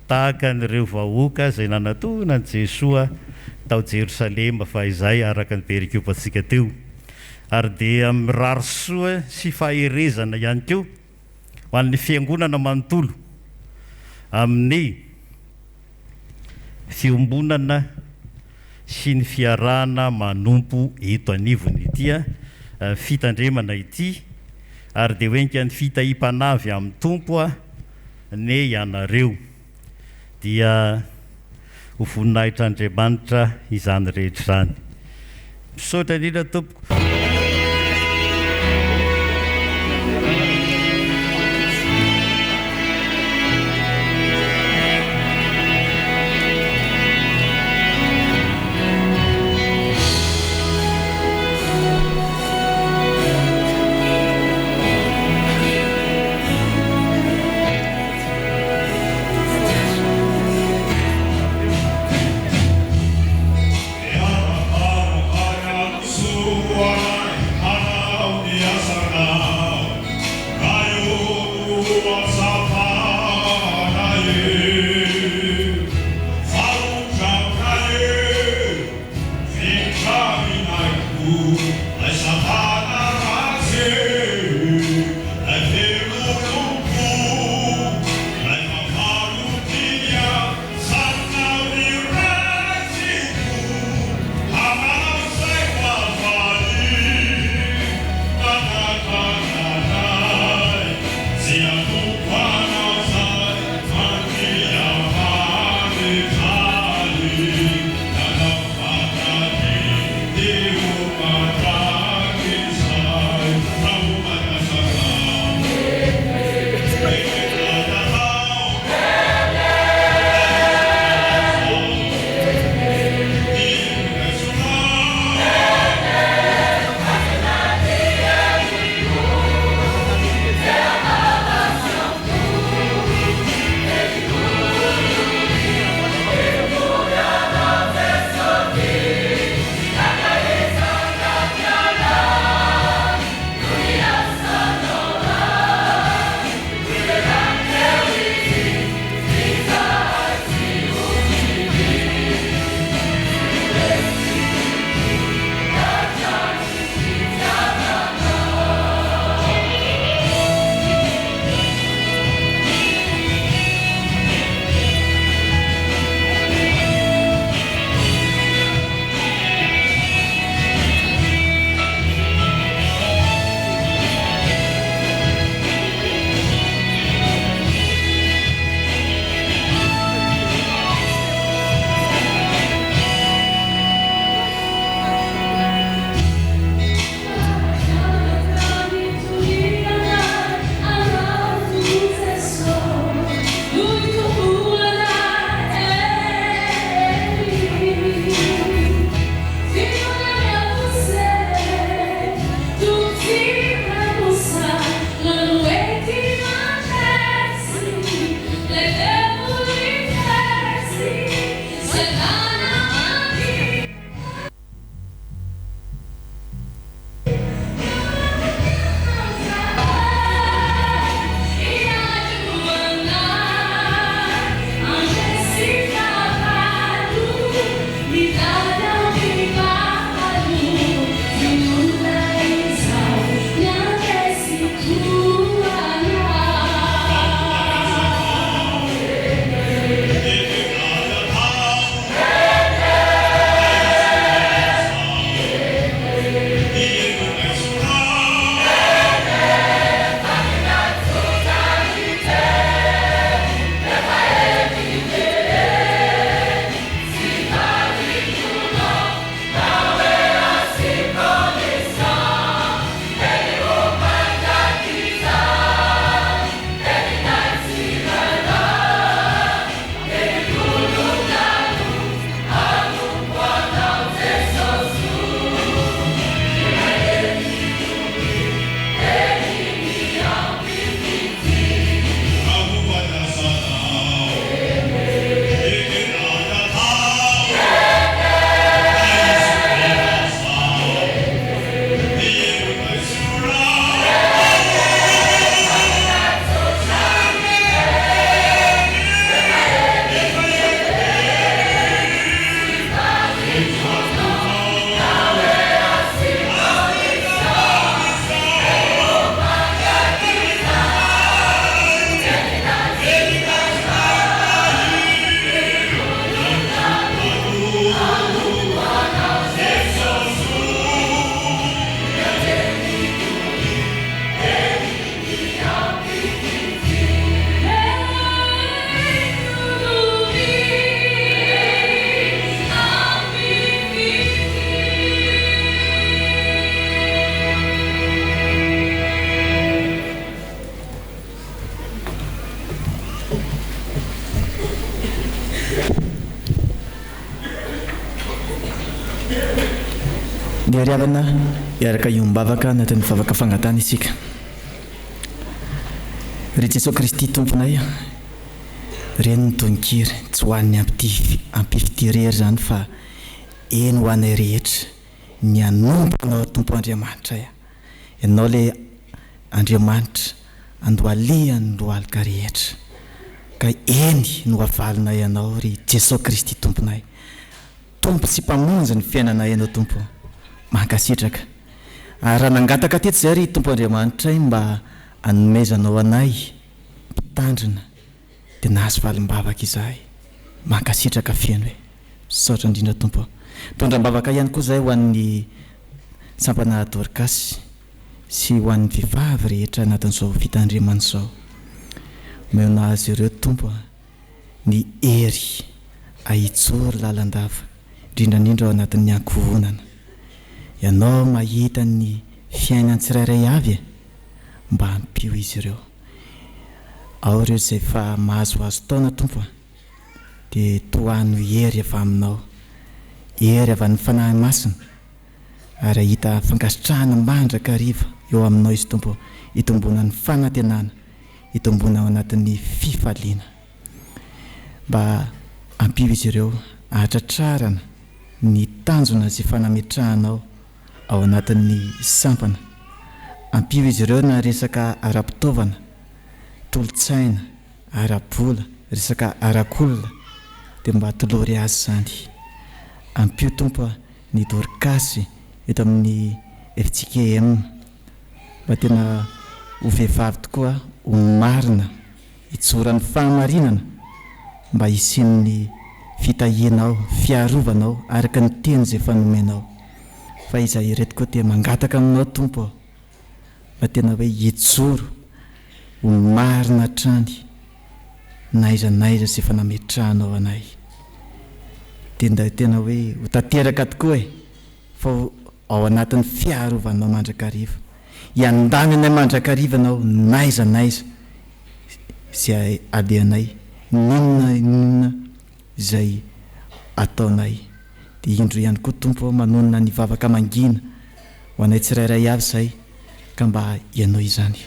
tahaka an'ireo vahoaka izay nanatona an'i Jesoa tao Jerosalema fahizay araka ny perikopantsika teo. Ary dia mirary soa sy faherezana ihany koa ho an'ny Fiangonana manontolo amin'ny fiombonana sy ny fiarahana manompo eto anivon'ity fitandremana ity ary dia ho enga ny fitahiam-panahy avy amin'ny Tompo anie ianareo dia ho voninahitr'Andriamanitra izany rehetra izany. Misaotra indrindra tompoko. Andeha ry havana hiaraka hiombavaka anatin'ny vavaka fangatahana isika. Ry Jesoa Kristy Tomponay a, reny ny tononkira, tsy ho an'ny ampifitia irery izany fa eny ho anay rehetra ny hanompo Anao Tompo Andriamanitray a. Ianao ilay Andriamanitra andohalehan'ny lohalika rehetra ka eny no havalinay Anao ry Jesoa Kristy Tomponay. Tompo sy Mpamonjy ny fiainanay Ianao Tompo ô. Mankasitraka. Ary raha nangataka teto izay ry Tompo Andriamanitray mba hanomezanao anay mpitandrina dia nahazo valim-bavaka izahay. Mankasitraka feno e. Misaotra indrindra Tompo ô. Mitondra am-bavaka ihany koa izahay ho an'ny sampana Dorcas sy ho an'ny vehivavy rehetra anatin'izao fitandremana izao. Omeo azy ireo Tompo a. ny hery ahijoro lalandava, indrindra indrindra ao anatin'ny ankohonana. Ianao mahita ny fiainan'ny tsirairay avy e! Mba ampio izy ireo. Ao ireo izay efa mahazoazo taona Tompo a! Dia tohano hery avy aminao, hery avy amin'ny Fanahy Masina, ary hahita fankasitrahana mandrakariva eo aminao izy Tompo ô, hitomboana ny fanantenana. hitomboana ao anatin'ny fifaliana. Mba ampio izy ireo hahatratrarana ny tanjona izay efa nametrahanao ao anatin'ny sampana. Ampio izy ireo na resaka ara-pitaovana, tolo-tsaina, ara-bola, resaka arak'olona dia mba atolory azy izany. Ampio Tompo a ny Dorkasy eto amin'ny fjkm. Mba tena ho vehivavy tokoa, ho marina, hijoro amin'ny fahamarinana mba hisian'ny fitahianao, fiarovanao araka ny teny izay efa nomenao. Fa izahay ireto koa dia mangataka aminao Tompo ô, mba tena hoe hijoro ho marina hatrany na aiza na aiza izay efa nametrahanao anay. Dia nda tena hoe ho tanteraka tokoa e! Fa ho ao anatin'ny fiarovanao mandrakariva. Hiandany anay mandrakariva Ianao n'aiza n'aiza izay alehanay, n'inona n'inona izay ataonay. Dia indro ihany koa Tompo ô manonona ny vavaka mangina ho anay tsirairay avy izay ka mba Ianao izany.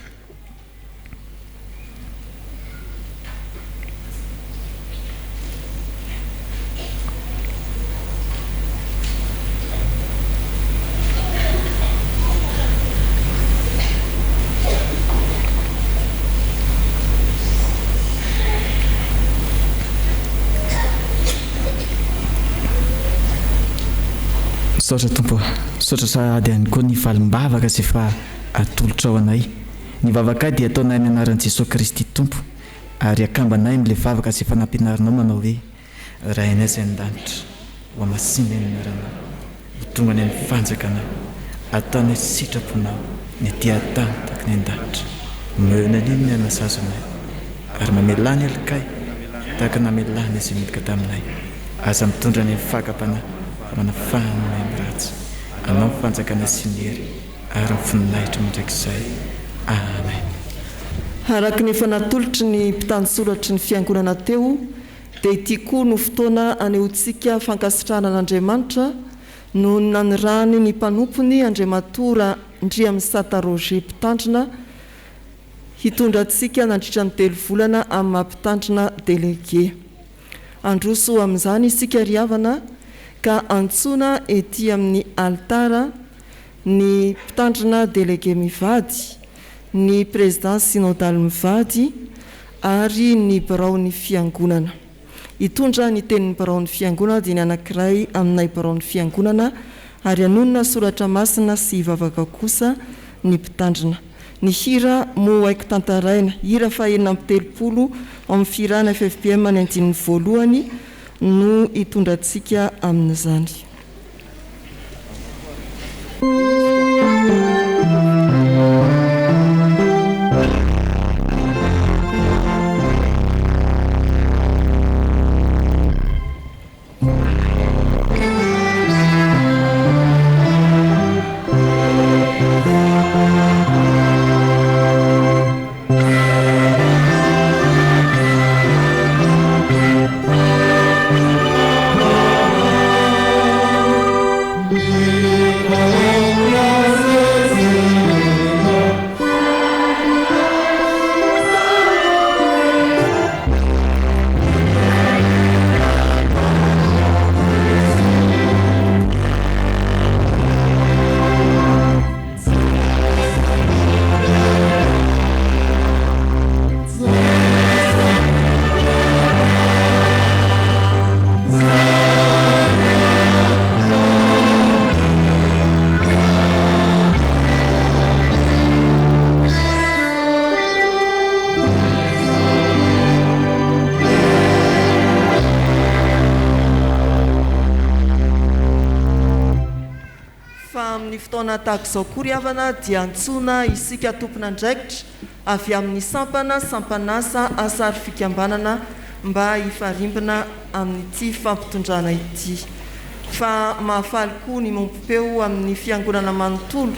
Misaotra Tompo ô. Misaotra sahady ihany koa ny valim-bavaka izay efa atolotrao anay. Ny vavakay dia ataonay amin'ny anaran'i Jesoa Kristy Tompo ary akambanay amin'ilay vavaka izay efa nampianarinao manao hoe, Rainay izay any an-danitra, ho hamasinina ny anaranao, ho tonga anie ny fanjakanao, ataonay sitraponao ny ety an-tany tahaka ny any an-danitra. Omeo anie ny aina sahaza anay, ary mamelà ny helokay tahaka ny namelànay izay meloka taminay. Aza mitondra anay amin'ny fakam-panahy, fa manafaha anay amin'ny ratsy. Anao ny fanjakana sy ny hery. Ary ny voninahitra mandrakizay. Amen. Araka ny efa natolotry ny mpitantsoratry ny Fiangonana teo dia ity koa no fotoana anehoantsika fankasitrahana an'Andriamanitra noho ny nanirahany ny mpanompony Andriamatoa Randriamisata Roger Mpitandrina hitondra antsika nandritra ny telovolana amin'ny maha Mpitandrina Délégué. Handroso amin'izany isika ry havana ka antsoina ety amin'ny alitara ny Mpitandrina Délégué mivady, ny Président Synodal mivady ary ny Biraon'ny Fiangonana. Hitondra ny tenin'ny Biraon'ny Fiangonana dia ny anankiray aminay Biraon'ny Fiangonana ary hanonona Soratra Masina sy hivavaka kosa ny Mpitandrina. Ny hira moa ho haiko tantaraina, hira faha 36 ao amin'ny fihirana ffpm ny andininy voalohany no hitondra antsika amin'izany. fotoana tahaka izao koa ry havana dia antsoina isika tompon'andraikitra avy amin'ny sampana, sampan'asa, asa ary fikambanana mba hifarimbona amin'ity fampitondrana ity. Fa mahafaly koa ny mompom-peo amin'ny fiangonana manontolo.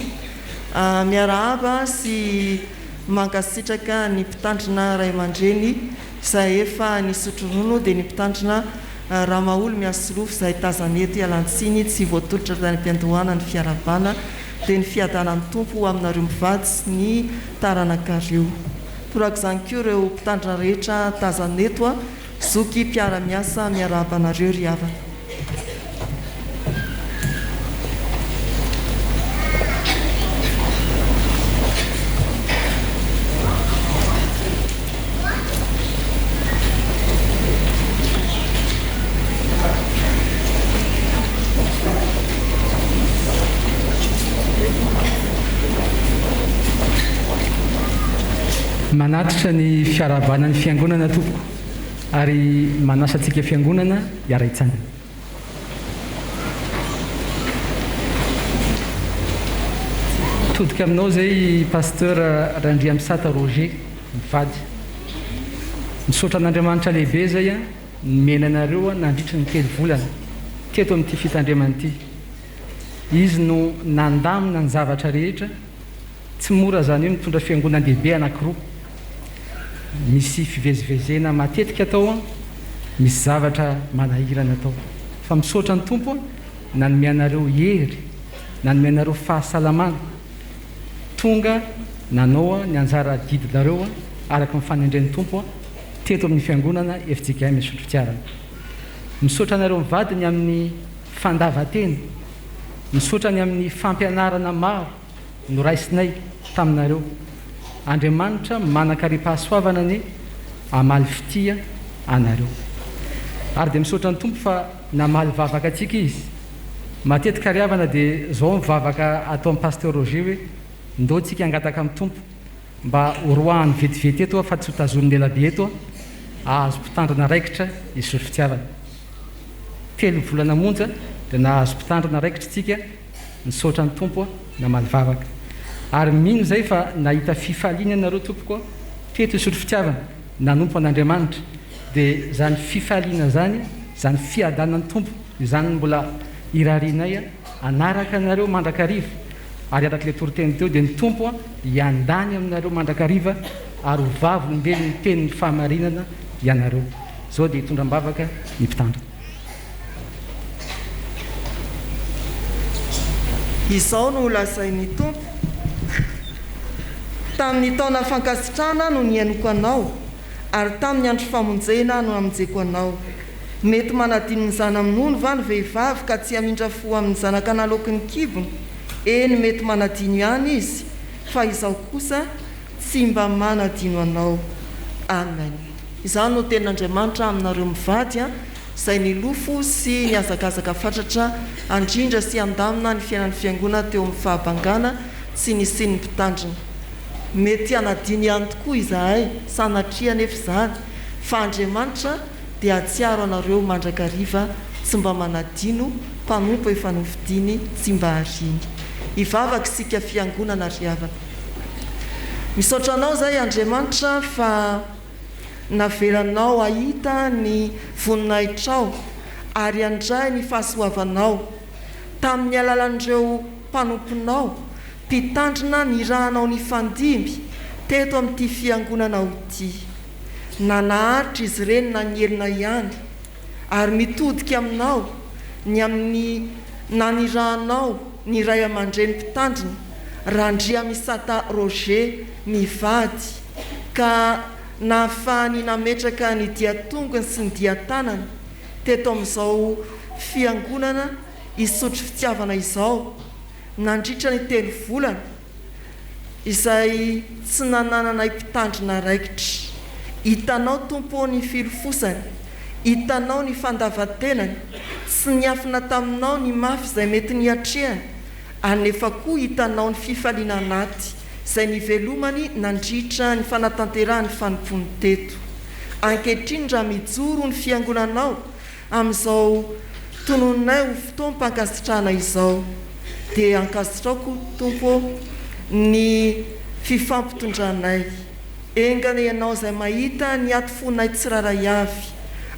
Miarahaba sy mankasitraka ny mpitandrina ray aman-dreny izay efa nisotro ronono dia ny mpitandrina Ramaholy Miasolofo izay tazana eto ialan-tsiny tsy voatolotra tany am-piandohana ny fiarahabana dia ny fiadanan'ny Tompo ho aminareo mivady sy ny taranakareo. Torak'izany koa ireo mpitandrina rehetra tazana eto Zoky mpiara-miasa miarahaba anareo ry havana. Manatitra ny fiarahabana ny Fiangonana tompoko ary manasa antsika Fiangonana hiara-hitsangana. Mitodika aminao izay Pasteur Randriamisata Roger mivady. Misaotra an'Andriamanitra lehibe izay nomena anareo nandritry ny telo volana teto amin'ity fitandremana ity. Izy no nandamina ny zavatra rehetra. Tsy mora izany hoe mitondra fiangonan-dehibe anankiroa. Misy fivezivezena matetika atao, misy zavatra manahirana atao. Fa misaotra ny Tompo nanome anareo hery, nanome anareo fahasalamana, tonga nanao ny anjara adidinareo araka ny fanendren'ny Tompo teto amin'ny fiangonana fjkm Isotry Fitiavana. Misaotra anareo mivady ny amin'ny fandavan-tena, misaotra ny amin'ny fampianarana maro noraisinay taminareo. Andriamanitra manan-karem-pahasoavana anie hamaly fitia anareo. Ary dia misaotra ny Tompo fa namaly vavaka antsika Izy. Matetika ry havana dia zao ny vavaka ataon'i Pasteur Roger hoe ndao tsika hangataka amin'ny Tompo mba horoahany vetivety eto fa tsy ho tazoniny elabe eto ahazo mpitandrina raikitra izy fitiavana. Telo volana monja dia nahazo mpitandrina raikitra tsika Misaotra ny Tompo namaly vavaka. Ary mino izay fa nahita fifaliana ianareo tompoko a, teto Isotry Fitiavana, nanompo an'Andriamanitra, dia izany fifaliana izany, izany fiadanan'ny Tompo izany no mbola irarianay hanaraka anareo mandrakariva, ary araka ilay toriteny teo dia ny Tompo hiandany aminareo mandrakariva ary ho vavolombelon'ny tenin'ny fahamarinana ianareo. Izao dia hitondra am-bavaka ny mpitandrina. Izao no lazain'ny Tompo, Tamin'ny taona fankasitrahana no nihainoako anao, ary tamin'ny andro famonjena no namonjeko anao. Mety manadino ny zana-minono va ny vehivavy ka tsy hamindra fo amin'ny zanaka naloaky ny kibony? Eny, mety manadino ihany izy, fa Izaho kosa tsy mba manadino anao. Amen. Izany no tenin'Andriamanitra aminareo mivady an! izay nilofo sy nihazakazaka fatratra handrindra sy handamina ny fiainan'ny Fiangonana teo amin'ny fahabangana tsy nisian'ny mpitandrina. Mety hanadino ihany tokoa izahay, sanatria anefa izany, fa Andriamanitra dia hahatsiaro anareo mandrakariva, tsy mba manadino, mpanompo efa nofidiny, tsy mba ariany. Hivavaka isika Fiangonana ry havana. Misaotra Anao izahay Andriamanitra fa. Navelanao hahita ny voninahitrao ary handray ny fahasoavanao, tamin'ny alalan'ireo mpanomponao, mpitandrina nirahanao nifandimby teto amin'ity fiangonanao ity. Na naharitra izy ireny na nihelina ihany, ary mitodika aminao ny amin'ny nanirahanao ny ray aman-dreny mpitandrina, Randriamisata Roger mivady, ka nahafahany nametraka ny dia-tongony sy ny dia-tanany teto amin'izao Fiangonana Isotry Fitiavana izao nandritra ny telo volana izay tsy nanananay mpitandrina raikitra. Hitanao Tompo ô ny filofosany, hitanao ny fandavan-tenany, tsy niafina taminao ny mafy izay mety niatrehany, ary nefa koa hitanao ny fifaliana anaty izay nivelomany nandritra ny fanatanterahany fanompoany teto. Ankehitriny raha mijoro ny Fiangonanao amin'izao tononinay ho fotoam-pankasitrahana izao, Dia ankasitrao koa, Tompo ô, ny fifampitondranay. Enga anie Ianao izay mahita ny ato fonay tsirairay avy,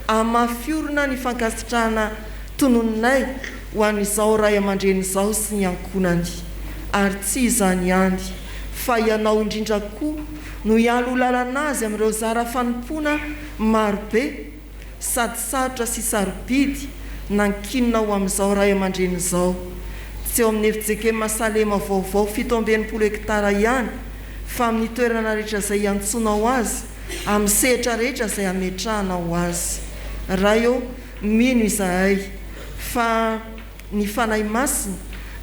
hamafy orina ny fankasitrahana tononinay ho an'izao ray aman-dreny izao sy ny ankohonany. Ary tsy izany ihany, fa Ianao indrindra koa no hialoha lalana azy amin'ireo zara fanompoana marobe sady sarotra sy sarobidy nankinina ho amin'izao ray aman-dreny izao. Tsy eo amin'ny fjkm Salema vaovao 67 hektara ihany fa amin'ny toerana rehetra izay iantsoanao azy, amin'ny sehatra rehetra izay ametrahanao azy. Ray ô, mino izahay fa. Ny Fanahy Masina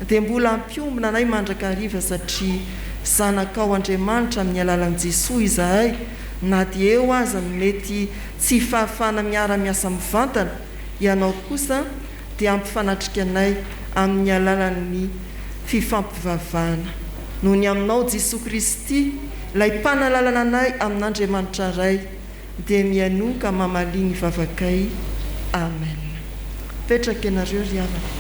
dia mbola hampiombona anay mandrakariva satria zanakao Andriamanitra amin'ny alalan'i Jesoa izahay na dia eo aza ny mety tsy fahafahana miara-miasa mivantana, Ianao kosa dia hampifanatrika anay amin'ny alalan'ny fifampivavahana. Noho ny aminao Jesoa Kristy, ilay mpanalalana anay amin'Andriamanitra Ray. Dia mihainoa ka mamalia ny vavakay. Amen. Mipetraka ianareo ry havana.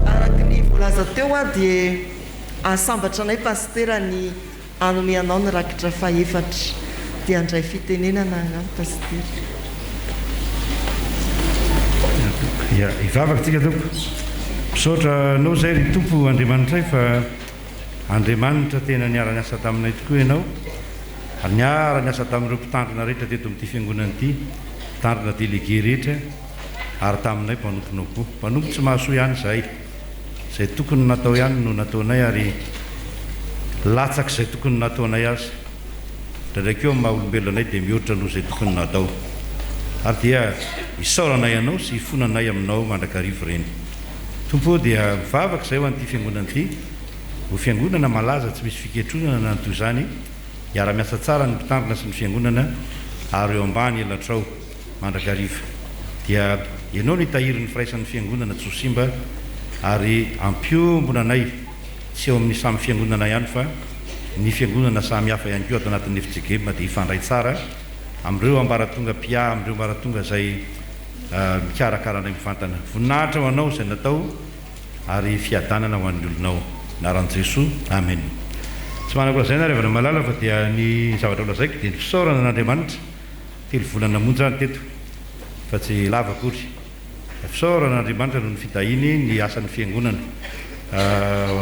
Araka ny voalaza teo dia hahasambatra anay Pasitera ny hanome anao ny rakitra fahefatra. Dia handray fitenenana angamba Pasitera. Ya, hivavaka tsika Tompo. Misaotra Anao izay ry Tompo Andriamanitray fa Andriamanitra tena niara-niasa taminay tokoa Ianao ary niara-niasa tamin'ireo mpitandrina rehetra teto amin'ity fiangonana ity, mpitandrina délégué rehetra ary taminay mpanomponao koa. Mpanompo tsy mahasoa ihany izahay. Izay tokony natao ihany no nataonay ary latsak'izay tokony nataonay aza. Indraindray koa amin'ny maha-olombelona anay dia mihoatra noho izay tokony natao. Ary dia isaoranay Anao sy ifonanay Aminao mandrakariva ireny. Tompo ô, dia mivavaka izahay ho an'ity fiangonana ity, ho fiangonana malaza tsy misy fiketronana na ny toy izany, hiara-miasa tsara ny mpitandrina sy ny fiangonana ary eo ambany elatrao mandrakariva. Dia Ianao no hitahiry ny firaisan'ny fiangonana tsy ho simba ary hampiombona anay tsy eo amin'ny samy fiangonana ihany fa ny fiangonana samy hafa ihany koa ato anatin'ny fjkm dia hifandray tsara amin'ireo ambaratonga mpiahy, amin'ireo ambaratonga izay mikarakara anay mivantana. Voninahitra ho Anao izay natao ary fiadanana ho an'ny olonao. Anaran'i Jesoa. Amen. Tsy manako lazaina ry havana malala fa dia ny zavatra ho lazaiko dia ny fisaorana an'Andriamanitra. Telo volana monja aho no teto fa tsy lava akory. Fisaorana an'Andriamanitra noho ny fitahiany ny asan'ny Fiangonana.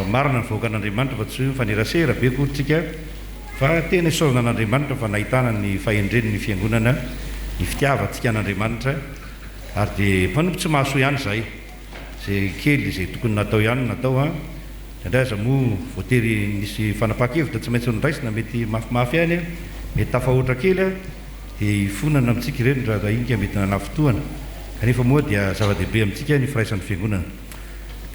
Marina ny vahoakan'Andriamanitra fa tsy hoe mifanerasera be akory tsika fa tena isaorana an'Andriamanitra fa nahitana ny fahendreny ny Fiangonana, ny fitiavantsika an'Andriamanitra ary dia mpanompo tsy mahasoa ihany izahay. Izay kely izay tokony natao ihany no natao an! Indraindray aza moa voatery nisy fanapahan-kevitra tsy maintsy noraisina mety mafimafy ihany an, mety tafahoatra kely an, dia ifonana amintsika ireny raha rainga mety nanafintohana, kanefa moa dia zava-dehibe amintsika ny firaisan'ny fiangonana.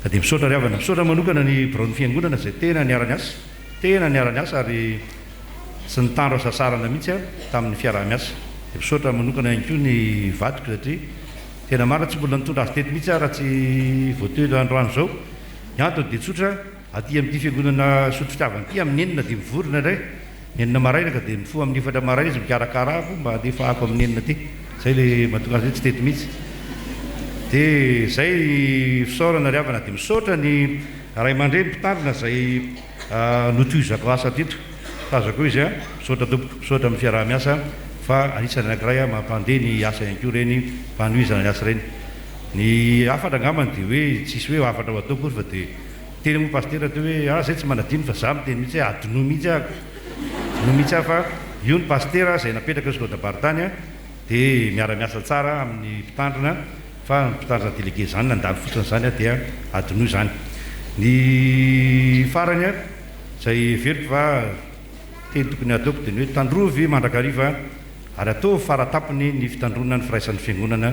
Ka dia misaotra ry havana, misaotra manokana ny biraon'ny fiangonana izay tena niara-niasa, tena niara-niasa ary tsy nitandro hasasarana mihitsy an tamin'ny fiaraha-miasa. Dia misaotra manokana ihany koa ny vadiko satria tena marina tsy mbola nitondra azy teto mihitsy aho raha tsy voatoetra androany izao. Ny antony dia tsotra, aty amin'ity fiangonana Isotry Fitiavana ity amin'ny enina dia mivory indraindray, enina maraina ka dia mifoha amin'ny efatra maraina izy mikarakara ako mba handefa ako amin'ny enina aty. Izay ilay mahatonga azy hoe tsy teto mihitsy. Dia izay ny fisaorana ry havana. Dia misaotra ny ray aman-dreny mpitandrina izay notohizako asa teto. Tazako eo izy a. Misaotra tompoko, misaotra amin'ny fiaraha-miasa fa anisan'ny anankiray mampandeha ny asa ihany koa ireny fanohizana ny asa ireny. Ny hafatra angambany dia hoe tsisy hoe hafatra ho atao akory fa dia niteny moa pasitera teo hoe ah zay tsy manadino fa za miteny mihitsy hoe adinoy mihitsy aho adinoy mihitsy aho fa io ny pasitera izay napetraka eo synodamparitany dia miara miasa tsara amin'ny mpitandrina fa ny mpitandrina délégué zany nandalo fotsiny zany dia adinoy zany. Ny farany izay heveriko fa teny tokony hataoko dia ny hoe tandrovy mandrakariva Ary ataovy fara-tampony ny fitandroana ny firaisan'ny Fiangonana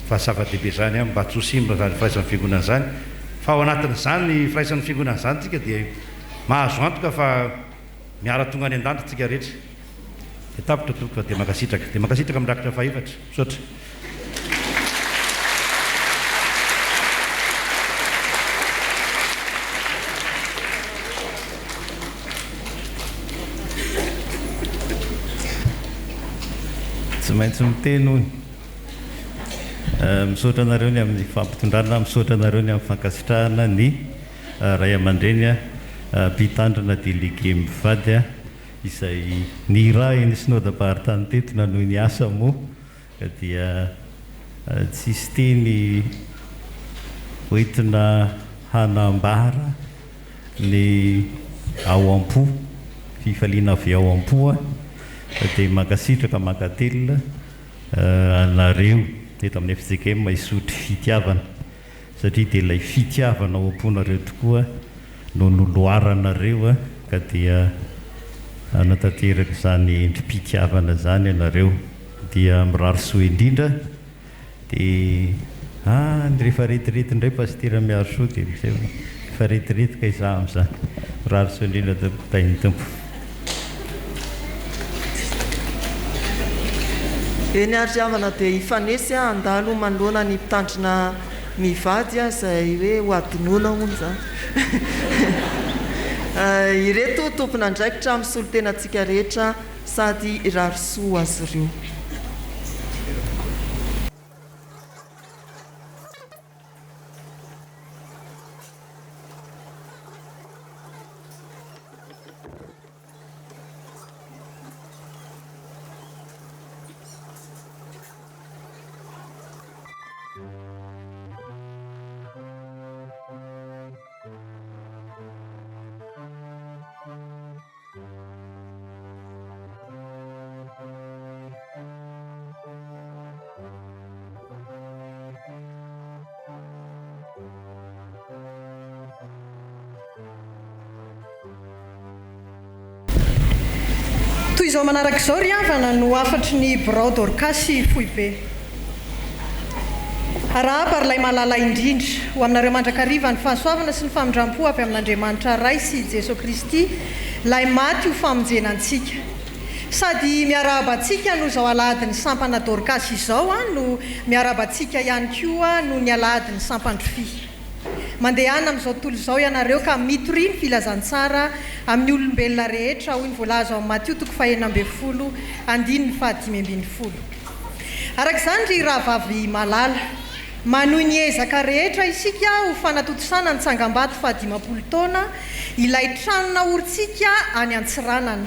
fa zava-dehibe izany mba tsy ho simba izany firaisan'ny Fiangonana izany fa ao anatin'izany firaisan'ny Fiangonana izany tsika dia mahazo antoka fa miara-tonga any an-danitra tsika rehetra. Dia tapitra tompoko fa dia mankasitraka. Dia mankasitraka amin'ny rakitra fahefatra. Misaotra. Tsy maintsy miteny hono. Misaotra anareo ny amin'ny fampitondrana, misaotra anareo ny amin'ny fankasitrahana ny ray aman-dreny mpitandrina délégué mivady izay nirahin'ny Synodam-paritany teto nanohy ny asa moa dia tsisy teny hoentina hanambara ny ao am-po, fifaliana avy ao am-po dia mankasitraka mankatelina anareo eto amin'ny fjkm Isotry Fitiavana satria dia ilay fitiavana ao am-ponareo tokoa no noloaranareo ka dia hanatanteraka izany endri-pitiavana izany ianareo dia mirary soa indrindra dia any rehefa retirety indray Pasitera Miarisoa dia miseho efa retirety kay za amin'izany. Mirary soa indrindra tompoko, tahin'ny Tompo. Eny ary ry havana dia hifanesy aho handalo manoloana ny mpitandrina mivady izay hoe ho adinoina hono izany. Ireto tompon'andraikitra misolo tena antsika rehetra sady hirary soa ho azy ireo. Toy izao manaraka izao ry havana no hafatry ny birao Dorkasy foibe. Arahaba ry lay malala indrindra. Ho aminareo mandrakariva ny fahasoavana sy ny famindrampo avy amin'Andriamanitra Ray sy Jeso Kristy, Lay maty ho famonjena antsika. Sady miarahaba antsika noho izao alahadin'ny sampana Dorkasy izao no miarahaba antsika ihany koa noho ny alahadin'ny sampan-drofia. Mandehana amin'izao tontolo izao ianareo ka mitoria ny filazantsara amin'ny olombelona rehetra, hoy ny voalaza ao amin'ny Matio toko fahenina ambin'ny folo andininy fahadimy ambin'ny folo. Araka izany ry rahavavy malala, manohy ny ezaka rehetra isika ho fanatontosana ny tsangambato fahadimampolo taona ilay trano naorintsika any Antsiranana.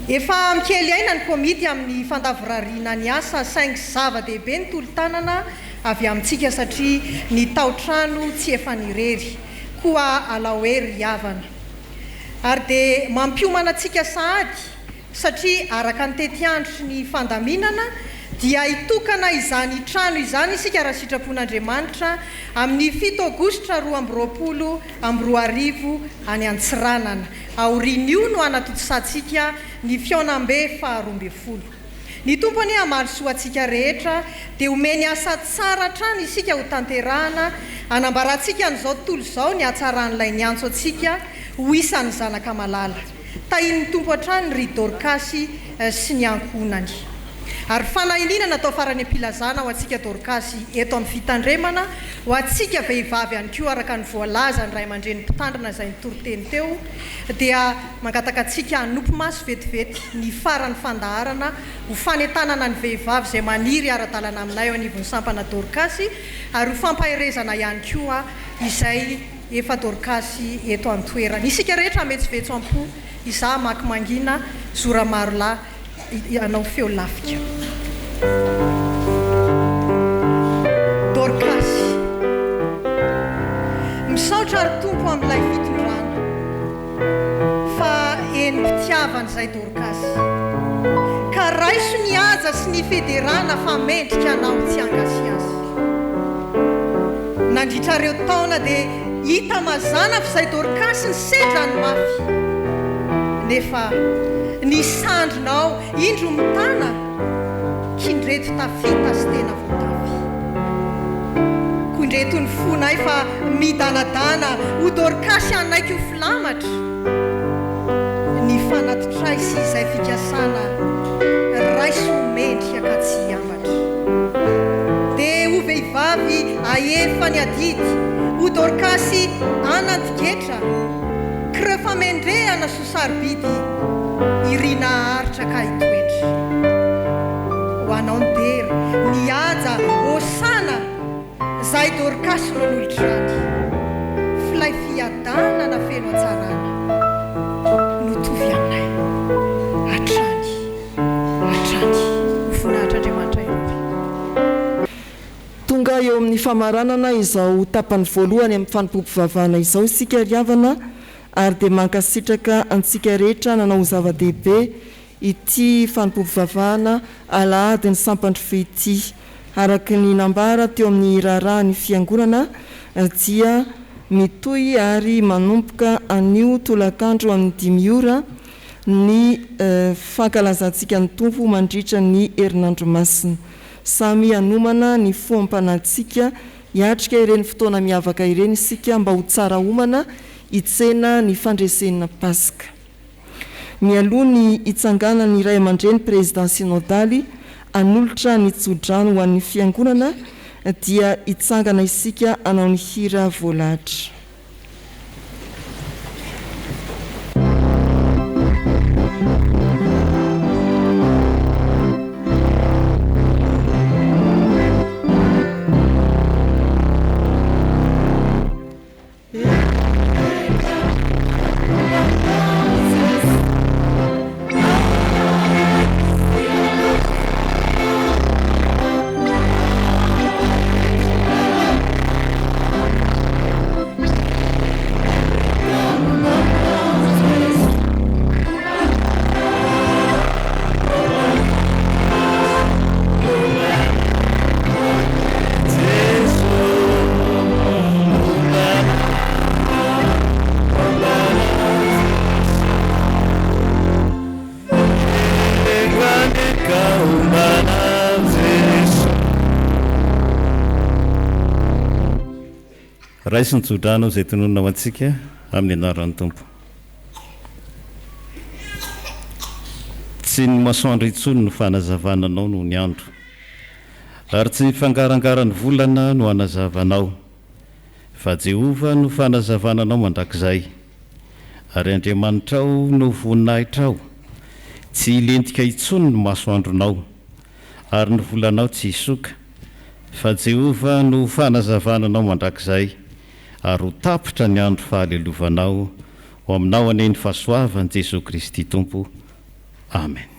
Efa mikely aina ny komity amin'ny fandavorariana ny asa saingy zava-dehibe ny tolo-tanana avy amintsika satria ny tao-trano tsy efan'irery. Koa alao hery ry havana. Ary dia mampiomana antsika sahady satria araka ny tetiandro sy ny fandaminana dia hitokana izany trano izany isika raha sitrapon'Andriamanitra amin'ny fito aogositra 2022 any Antsiranana. Aorian'io no hanatontosantsika ny fihaonambe faharoambinifolo. Ny Tompo anie hamaly soa antsika rehetra dia homeny asa tsara hatrany isika ho tanterahana hanambarantsika an'izao tontolo izao ny hatsaran'ilay niantso antsika ho isan'ny zanaka malala. Tahin'ny Tompo hatrany ry Dorkasy sy ny ankohonany. Ary fanahiniana natao farany am-pilazana ho antsika Dorkasy eto amin'ny fitandremana, ho antsika vehivavy ihany koa araka ny voalazan'ny ray aman-dreny mpitandrina izay nitory teny teo dia mangataka antsika hanopy maso vetivety ny faran'ny fandaharana ho fanentanana ny vehivavy izay maniry hiara-dalana aminay eo anivon'ny sampana Dorkasy ary ho fampaherezana ihany koa izay Efa Dorkasy eto an-toerana. Isika rehetra hametsovetso am-po, izaho hamaky mangina, Zo Ramarolahy hanao feo lafika. Dorkasy. Misaotra ry Tompo amin'ilay fitondrana fa henim-pitiavana izay Dorkasy. Ka raiso ny haja sy ny federana fa mendrika anao tsy hankasiasy. Nandritra ireo taona dia hita mazàna f'izay Dorkasy nisedra ny mafy. Nefa ny sandrinao indro mitana k'indreto tafita sy tena voatafy. Koa indreto ny fonay fa midanadana ho Dorkasy hanaiky ho filamatra ny fanatitray sy izay fikasana raiso ho mendrika ka tsy hiambatra. Dia ho vehivavy ahefa ny adidy, ho Dorkasy anantigetra, k'ireo famendrehana soa sarobidy irina haharitra ka hitoetra. Ho anao ny dera, ny haja. Izahay Dorkasy no hanolotra izany. F'ilay fiadanana feno hatsarana no tovy aminay hatrany hatrany. Ho voninahitr'Andriamanitra irery. Tonga eo amin'ny famaranana izao tapany voalohany amin'ny fanompoam-pivavahana izao isika ry havana ary dia mankasitraka antsika rehetra nanao ho zava-dehibe ity fanompoam-pivavahana alahadin'ny Sampandrofia ity. Araka ny nambara teo amin'ny raharahan'ny Fiangonana dia mitohy ary manomboka anio tolakandro amin'ny dimy ora ny fankalazantsika ny Tompo mandritra ny herinandro masina. Samy hanomana ny foam-panahintsika hiatrika ireny fotoana miavaka ireny isika mba ho tsara omana hitsena ny fandresena Paska. Mialoha ny hitsanganan'ny Ray aman-dreny Prezidà Synodaly hanolotra ny tso-drano ho an'ny Fiangonana dia hitsangana isika hanao ny hira voalahatra. Raiso ny tsodrano izay tononina ho antsika amin'ny anaran'ny Tompo. Tsy ny masoandro intsony no fanazavana anao noho ny andro, ary tsy ny fangarangaran'ny volana no hanazava anao, fa Jehovah no fanazavana anao mandrakizay, ary Andriamanitrao no voninahitrao. Tsy hilentika intsony ny masoandronao, ary ny volanao tsy hisoka, fa Jehovah no ho fanazavana anao mandrakizay, ary ho tapitra ny andro fahalelovanao, ho aminao anie ny fahasoavan'i Jesoa Kristy Tompo. Amen.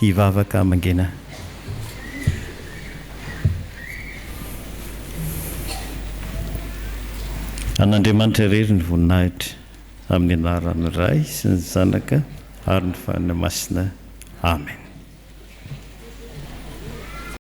Hivavaka mangina. An'Andriamanitra irery ny voninahitra, amin'ny anaran'ny Ray sy ny Zanaka ary ny Fanahy Masina. Amen.